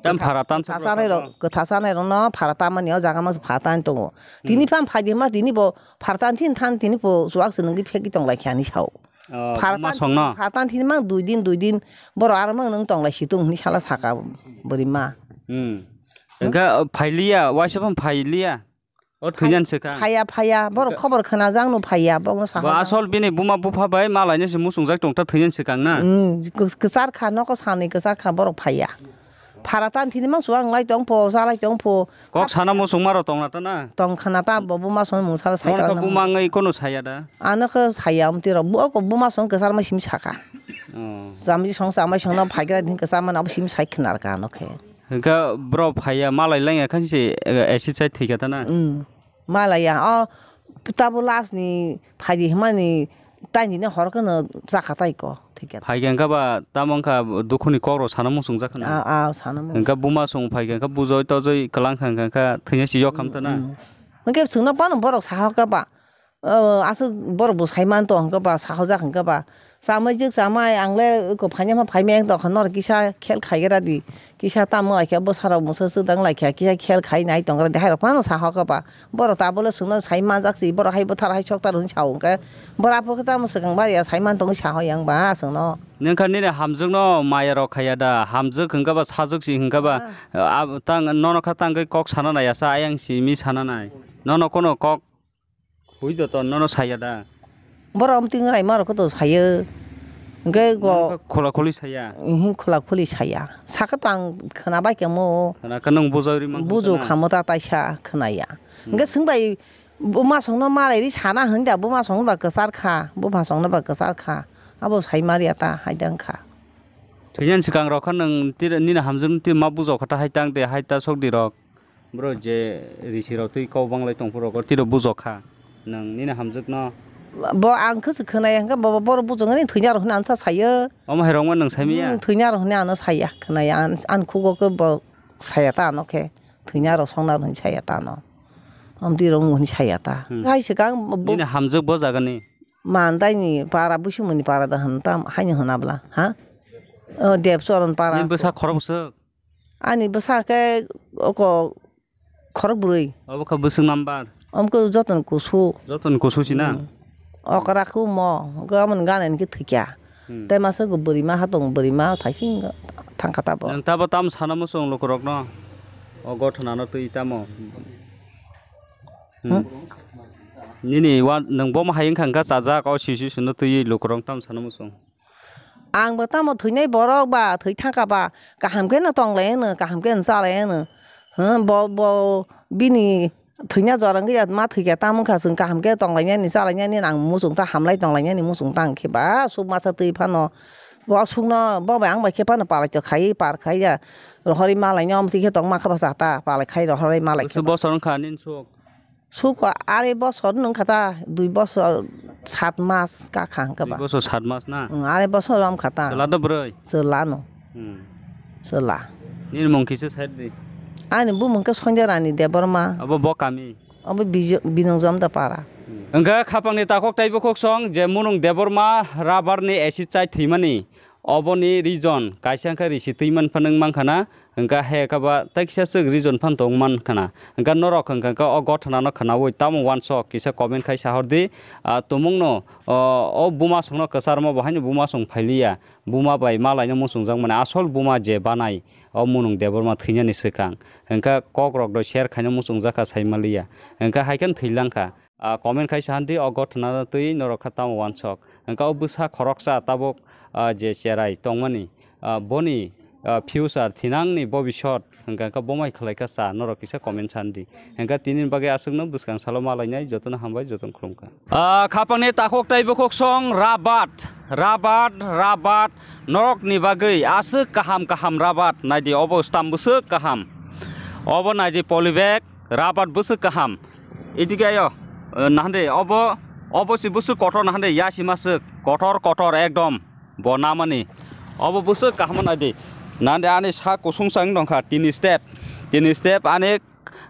Tam phara tan kwtha chanai rok, kwtha chanai rok no phara tamani o jaga mas phara tan tongo. Tini pham phai di ma tini bo phara tan thin than tini bo chuak se nungwi phegwi tong lai kha ni sao. Oh, phara tan song no? Phara tan thin mang dui din, dui din borok aro mang nung tong lai si tung hini sala saka bwrwi ma. Hmm. Engka, uh, phai liya, waisa pham phai liya. O thwiyan se kha. Phaiya, phaiya. Borok khobor khwnajak no phaiya, bokno saha. Ba asol bini buma bupha bai malaino se muchungjak tong ta thwiyan se kang na. Hmm, kwchar kha, nokho sani kwchar kha, borok phaiya. Phara tan thini mang suang lai tong pho, cha lai tong pho. Kok sana muchung maro tong na ta na. Tong khna ta bo buma song mung sala sai ta. Buma ngai kono saya da. Ano khe saya amti rok. Bo ko buma song kwchar ma simi saka. Oh. Jamji song chamai song na phaigra din kwchar ma na bo simi sai khna ka ano khe. Hwnkhe borok phaiya, malai langya khe se, eh, acid chai thwikha ta na? Mm. Malaiya, o tabo last ni phaidi hwnmani taini ni hor kheno chakha tai ko, thwikha. Phaikha hwnkhe ba tamo wngkha dukhuni kok rok sana muchungjak kheno. A, a, sana muchung. Hwnkhe buma song phaikha hwnkhe bujoi tojoi kwlang kha hwnkhe thwina si yok kham ta na? Mm, mm. Hwnkhe chwngno phano borok saha kha ba. O, aswk borok bo sai man tong hwnkhe ba, sahojak hwnkhe ba. Chamai jwk chamai, ang le eko phaina ma phaimai wng tong kha, norok kisa khel khaigra di. Kisa tamo lai kha, bwsarok mwswk swk dang lai kha, kisa khel khai nai tong gra di. Hai rok phano saho kha ba. Borok tabole swngno sai manjak si, borok hai bwthar hai soktar hwnwi sao hwnkhe. Borok aphuru khe tamo swkang bari ya, sai man tongwi saho yang ba swngno. Nwng kha nini hamjwkno maya rok khaiya da, hamjwk hwnkhe ba sajwk si hwnkhe ba, ah, tang, nono kha tangwi kok sana nai ya sa, ayang simi sana nai. Nono kono kok Hui do to, nono saya da? Borok amtwi wngrai ma rok to sayo. Hwnkhe go. Nono khe khula khuli saya? Ihi, khula khuli saya. Sakha to ang khwna bai khe mo. Khwna khe nwng bujai ri mankha. Bujo khamo ta taisa khwnaya. Hmm. Hwnkhe swngbai buma songno malai ri sana hwn da, buma songno ba kwchar kha, bupha songno ba kwchar kha. Abo sai ma riya ta hai da wngkha. Thwinani swkang rok kha nwng tira, nini hamjwk twi ma bujo kha ta hai tang de, hai ta sok di rok. Bro, je risi rok twi kok banglai tong phuru rok tiro bujok kha. Nwng nini hamjwkno. Bo ang khe se khwnaya hwnkhe bo, bo, borok bujok nani thwina rok hwnwi ansa sayo. Omo hai rok ma nwng sai manya? Hmm, thwina rok hwnwi ano saya, khwnaya, an, an khugo khe bo saya ta ano khe. Thwina rok songna rok hwnwi saya ta ano. Amtwi rok hwnwi saya ta. Hmm. Hai se kang bo. Nini hamjwk bo jaga ni? Mandai ni para, Busimoni para da hwn tam, haino hwna bwla, ha? O, Debchoron para. Nini bwsa khorok bwswk? Ani bwsa khe oko khorok bwrwi. Obo khe bwswk number? Omo khe jotono kusu. Jotono kusu si na? Hmm. Okra khe omo, omo ni gana ni khe thwikya. Hmm. Tei masa khe bwrwi ma ha tongo, bwrwi ma thaising thangkha tabo. Nwng tabo tam sana muchung lukurokno? O gothonano twi tamo? Hmm. Hmm? Nini wa-, nwng bomo hai wngkha, wngkha chajak, o sisi sino twi lukurok tam sana muchung? Ang bo tamo thwinai borok ba, thwi thangkha ba, kaham khe no tonglai ano, kaham khe no chalai ano. Hmm, bo, bo bini thwina jora wngya, ma thwikha, tamo wngkha chwng kaham khe tonglainani, chalainani, ang muchung ta hamlai tonglainani, muchung ta ang khe ba, suk masa twi phano, bo sukno, bo bai ang bai khe phano palai to khai, par khai ya, rohorwi malai no, omo twi khe tong ma kha ba sa ta, palai khai rohorwi malai khe. Bwswk bosor wngkha nini suk? Suk ari bosor wngkha ta, dui bosor sat mas ka kha hwnkhe ba. Dui bosor sat mas na? Ang ari bosor wngkha ta. Chwla do bwrwi? Chwla no. Hmm. Chwla. Nini mung kisa side di. Ani bumung khe Sanjay Rani Debbarma. Abo bo kami? Abo Bijo-, Binong Jomta Para. Hmm. Hwnkhe khapangni takhuk tei bukhuk song je Munung Debbarma rubber ni acid chai thwimani. Oboni reason kaisa wngkha risi twi man phano wng mankha na, hwnkha he kha ba tei kisa swk reason phano tong mankha na. Hwnkha norok hwnkha khe o gothonano khwnaui tamo uansuk kisa comment khai sahor di. Ah, tumungno, o, o buma songno kwcharma bo haino buma song phailiya. Buma bai malaino muchungjak mani asol buma je banai o Munung Debbarma thwinani swkang. Hwnkha kokrok do share khaino muchungjak kha sai maliya. Hwnkha hai khe thwi langkha. Ah, comment khai sahan di, o gothona twi norok kha tamo uansuk. Hwnkha o bwsa khoroksa tabuk, ah, je cherai tongmani, ah, boni, ah, future thinangni bobisot hwnkha khe bomai khlai kha cha, norok kisa comment san di. Hwnkha tini bagwi aswkno bwskang salo malainai, jotono hambai, jotono khulumkha. Ah, khapangni takhuk tei bukhuk song rabat, rabat, rabat, norokni bagwi aswk kaham kaham rabat, naidi obo stam bwswk kaham. Obo naidi polybag, rabat bwswk kaham. Edike ayo, eh, nahande, obo, obo si bwswk kotor nahande, yasi maswk, kotor, kotor, ekdom, bo namani. Obo bwswk kaham naidi. Nahande ani sa kusung sang tongkha, tini step, tini step ani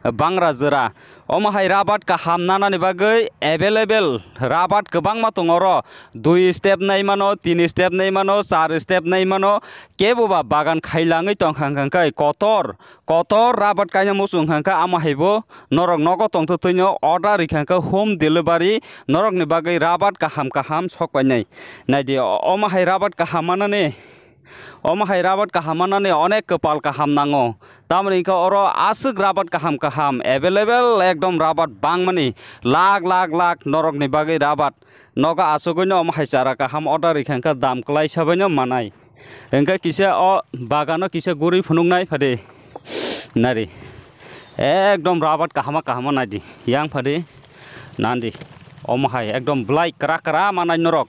bangra jora. Omo hai rabat kaham nanani bagwi available rabat kwbangma tongo oro. Dui step nai mano, tini step nai mano, char step nai mano, kebo ba bagan khailangwi tongkha hwnkha khe kotor. Kotor rabat kaina muchung hwnkha khe, ama hai bo norok nogo tongtwtwino order rikha khe home delivery norokni bagwi rabat kaham kaham sok painai. Naidi, o-, omo hai rabat kaham manani, omo hai rabat kaham manani onek kwpal kaham nango. Tamoni hwnkhe oro aswk rabat kaham kaham available, ekdom rabat bangmani, lakh lakh lakh norokni bagwi rabat. Nogo achugwino omo hai chara kaham order rikha hwnkhe dam kwlai sabaino manai. Hwnkhe kisa o bagano kisa guri phunuknai phadi. Nari. Ekdom rabat kahama kahama naidi. Yang phadi. Nandi. Omo hai ekdom bwlai kwra kwra manai norok.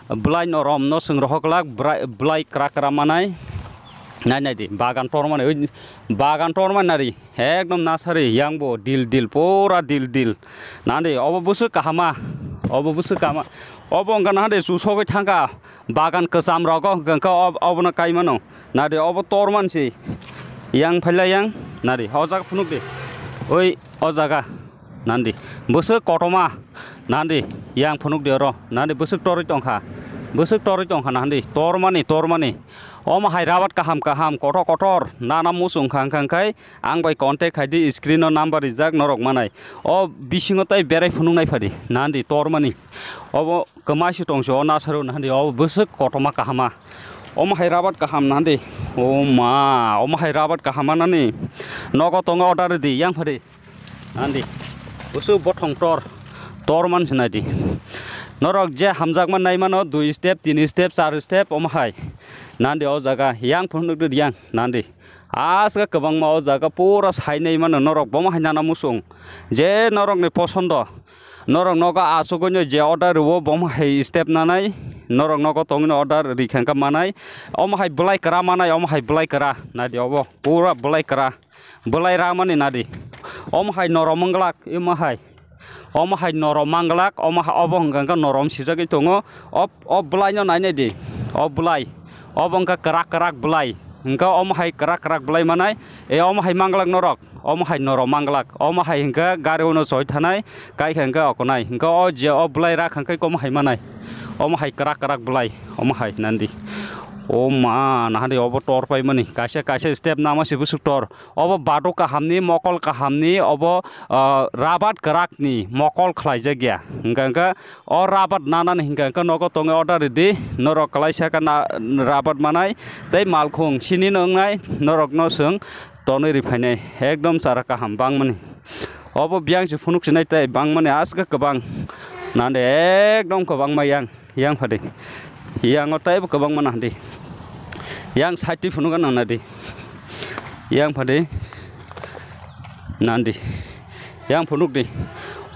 Bwlai norom no chwng rohok glak bwrai-, bwlai kwra kwra manai. Nai naidi. Bagan tormani. Oi, bagan tormani nari. Ekdom nasari, yang bo dil dil, pura dil dil. Nandi, obo bwswk kahama, obo bwswk kahama. Obo wngkha nahande chusogwi thangkha, bagan kwcham rogo hwnkha ob-, obono kai mano. Nadi, obo torman si, yang phaila yang, nadi, o jaga phunuk di. Oi, o jaga, nandi, bwswk kotorma, nandi, yang phunuk di oro, nandi, bwswk torwi tongkha, bwswk torwi tongkha, nandi, tormani, tormani. Omo hai rabat kaham kaham, kotor kotor, nana muchung kha, hwnkha hwnkhe, Ang bai contact khai di, screen o number rijak norok manai. O bisingo tai berai phunuk nai phadi, nandi tormani. Obo kwmai se tongsi o nasaro nandi, obo bwswk kotorma kahama. Omo hai rabat kaham nandi. O ma, omo hai rabat kahama nani. Nogo tongo order di, yang phadi. Nandi. Bwswk bothong tor. Torman se nai di. Norok je hamjakma nai mano, dui step, tini step, char step, omo hai. Nandi o jaga, yang phunuk di, yang, nandi. Aswk kwbangma o jaga pura sainai mano norok bomo hai nana muchung. Je norokni posondo, norok nogo achugwino je order rwo bomo hai step nanai, norok nogo tongwino order rikha hwnkhe manai. Omo hai bwlai kwra manai, omo hai bwlai kwra. Nadi obo pura bwlai kwra. Bwlai ramani nadi. Omo hai norom wngglak, imo hai. Omo hai norom manglak, omo ha-, obo hwnka hwnkhe norom sijagwi tongo. O, o bwlaino nai nai di. O bwlai. Obo hwnka kwrak kwrak bwlai. Hwnka omo hai kwrak kwrak bwlai manai. E omo hai manglak norok. Omo hai norom manglak. Omo hai hwnka gari uno choi thanai. Kai kha hwnka okonai. Hwnka o je o bwlai rak hwnka omo hai manai. Omo hai kwrak kwrak bwlai. Omo hai nandi. O ma, nahadi obo tor paimani. Kaisa, kaisa step nama se bwswk tor. Obo baduk kahamni, mokol kahamni, obo, ah, rabat kwrakni mokol khlaijakya. Hwnkha, hwnkha o rabat nanani hwnkha, hwnkha nogo tongwi order ridi. Norok kwlaisa khe na rabat manai. Tei malkhung sini nwngnai, norokno chwng tonwi riphainai. Ekdom chara kaham bangmani. Obo biyang se phunuk sinai tei bangmani aske kwbang. Nande ekdom kwbangma yang. Yang phadi. Yang o taibo kwbangma nahdi. Yang side ti phunuk nang nadi. Yang phadi. Nandi. Yang phunuk di.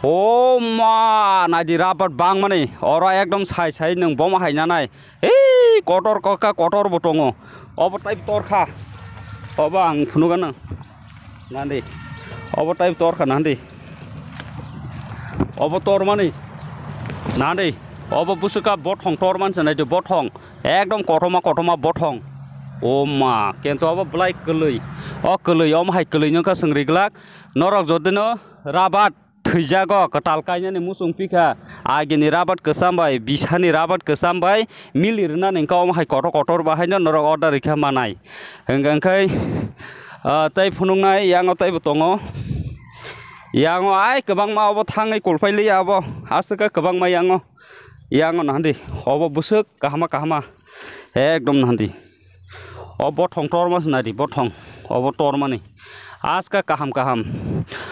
O ma, nadi rabat bangmani. Oro ekdom sai sai nwng boma hai nanai. Ei, kotor kokha, kotor bo tongo. Obo tai torkha. Obo ang phunuk nang. Nandi. Obo tai torkha nandi. Obo tormani. Nandi. Obo bwswka bothong torman se naidi bothong. Ekdom kotorma kotorma bothong. O ma, kento obo belai kwlwi. O kwlwi, omo hai kwlwi nungkha swng riglak. Norok jodino rabat thwijago kwtal kainani muchung pikha. Agini rabat kwcham bai, bisani rabat kwcham bai mili rwnani hwnkha omo hai kotor kotor bahaino norok order rikha manai. Hwnkha hwnkhe, ah, tei phunuknai yango teibo tongo. Yango ai kwbangma obo thangwi kulpai liya obo. Aswk khe kwbangma yango. Yango nahandi. Obo bwswk kahama kahama. Ekdom nahandi. O bothong torma se nadi, bothong. Obo tormani. Aska kaham kaham.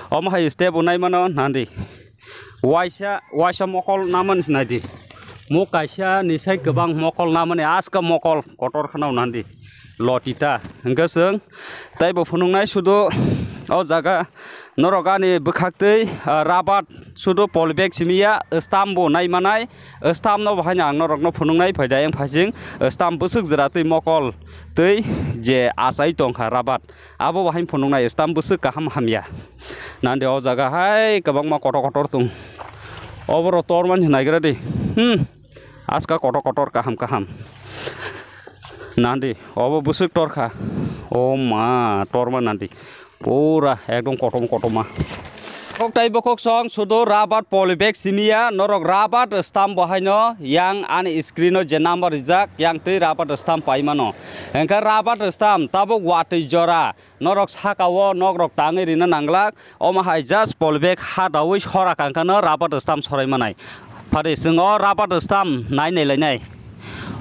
Omo hai step bo naimano nahandi. Waisa, waisa mokol namani se naidi. Mo kaisa ni sai kwbang mokol namani aska mokol kotor khana nandi. Lotita. Hwnkhe chwng taibo phunuknai sudu o jaga norok ani bwkhaktwi, ah, rabat sudu polybag simiya stamp bo naimanai. Stamp no bahaino ang norokno phunuknai phaida yang phaising stamp bwswk jwra twi mokol twi je achai tongkha rabat. Abo bahai phunuknai stamp bwswk kaham hamya. Nande o jaga hai kwbangma kotor kotor tung. Oboro torman se naigra di. Hmm. Aska kotor kotor kaham kaham. Nandi, obo bwswk torkha. O ma, torma nandi. Pura ekdom kotom kotoma. Kok tai bokhok song sudu rabat polybag simiya norok rabat stamp bahaino yang ani screen o je number rijak yang twi rabat stamp paimano. Hwnkhe rabat stamp tabuk watwi jora. Norok saka o nok rok tangwi rina nanglak, omo hai just polybag ha dawi sora kangkha no rabat stamp sorai manai. Phadi chwng o rabat stamp nai nai lainai.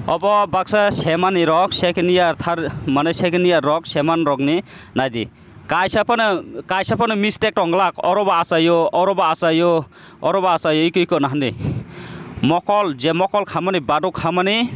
Obo baksa semani rok second year third mane second year rok seman rok ni naidi. Kaisa phano, kaisa phano mistake tonglak, oro bo achaio, oro bo achaio, oro bo achaio, iko iko nahani. Mokol, je mokol khamani, baduk khamani,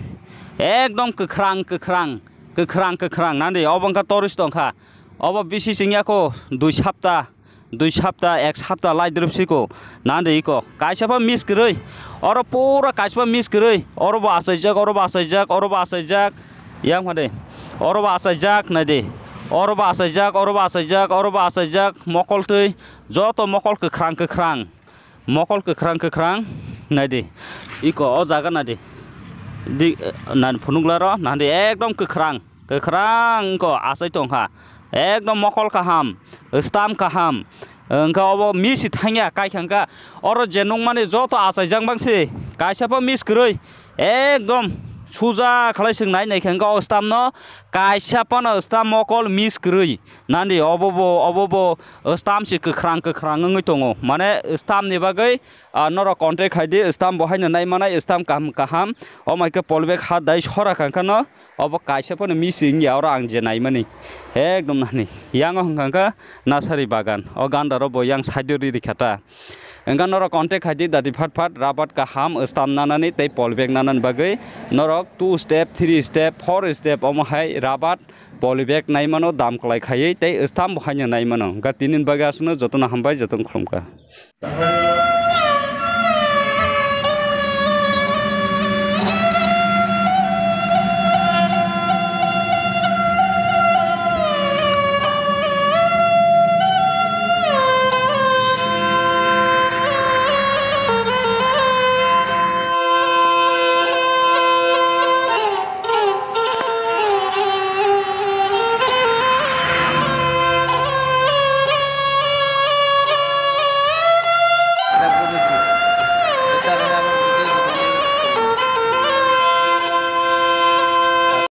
ekdom kwkhrang, kwkhrang, kwkhrang, kwkhrang, nandi, obo wngkha tourist tongkha. Obo bisi chwngya kho dui sapta, dui sapta, ek sapta lai drop siko. Nande iko. Kaisa pha miss kwrwi. Oro pura kaisa pha miss kwrwi. Oro bo achaijak, oro bo achaijak, oro bo achaijak. Yang phade. Oro bo achaijak naidi. Oro bo achaijak, oro bo achaijak, oro bo achaijak. Mokol twi. Joto mokol kwkhrang kwkhrang. Mokol kwkhrang kwkhrang naidi. Iko o jaga naidi. Di, eh, nan phunukla ro, nandi ekdom kwkhrang. Kwkhrang ko achai tongkha. Ekdom mokol kaham, stam kaham. Wngkha obo misi thangya, kaikha wngkha. Oro je nukmani joto achaijak bangsi. Kaisa pha miss kwrwi. Ekdom suja khlai swng nai nai khe wngkha o stamno. Kaisa phano stam mokol miss kwrwi. Nandi obo bo, obo bo stam si kwkhrang kwkhrang wngwi tongo. Mane stamni bagwi, ah, norok contact khai di, stam bo haino nai manai, stam kaham kaham. Omo hai khe polybag ha dai sora kha wngkha no. Obo kaisa phano misi wngya, oro ang je naimani. Ekdom nahani. Yang o hwnkha hwnkha nasari bagan. O ganda ro bo yang side o ri rikha ta. Hwnkha norok contact khai di, dati phat phat rabat kaham stam nanani tei polybag nanani bagwi norok two step, three step, four step omo hai rabat polybag naimano dam kwlai khaiwi tei stam bo haino naimano. Hwnkha tini bagwi aswkno jotono hambai, jotono khulumkha.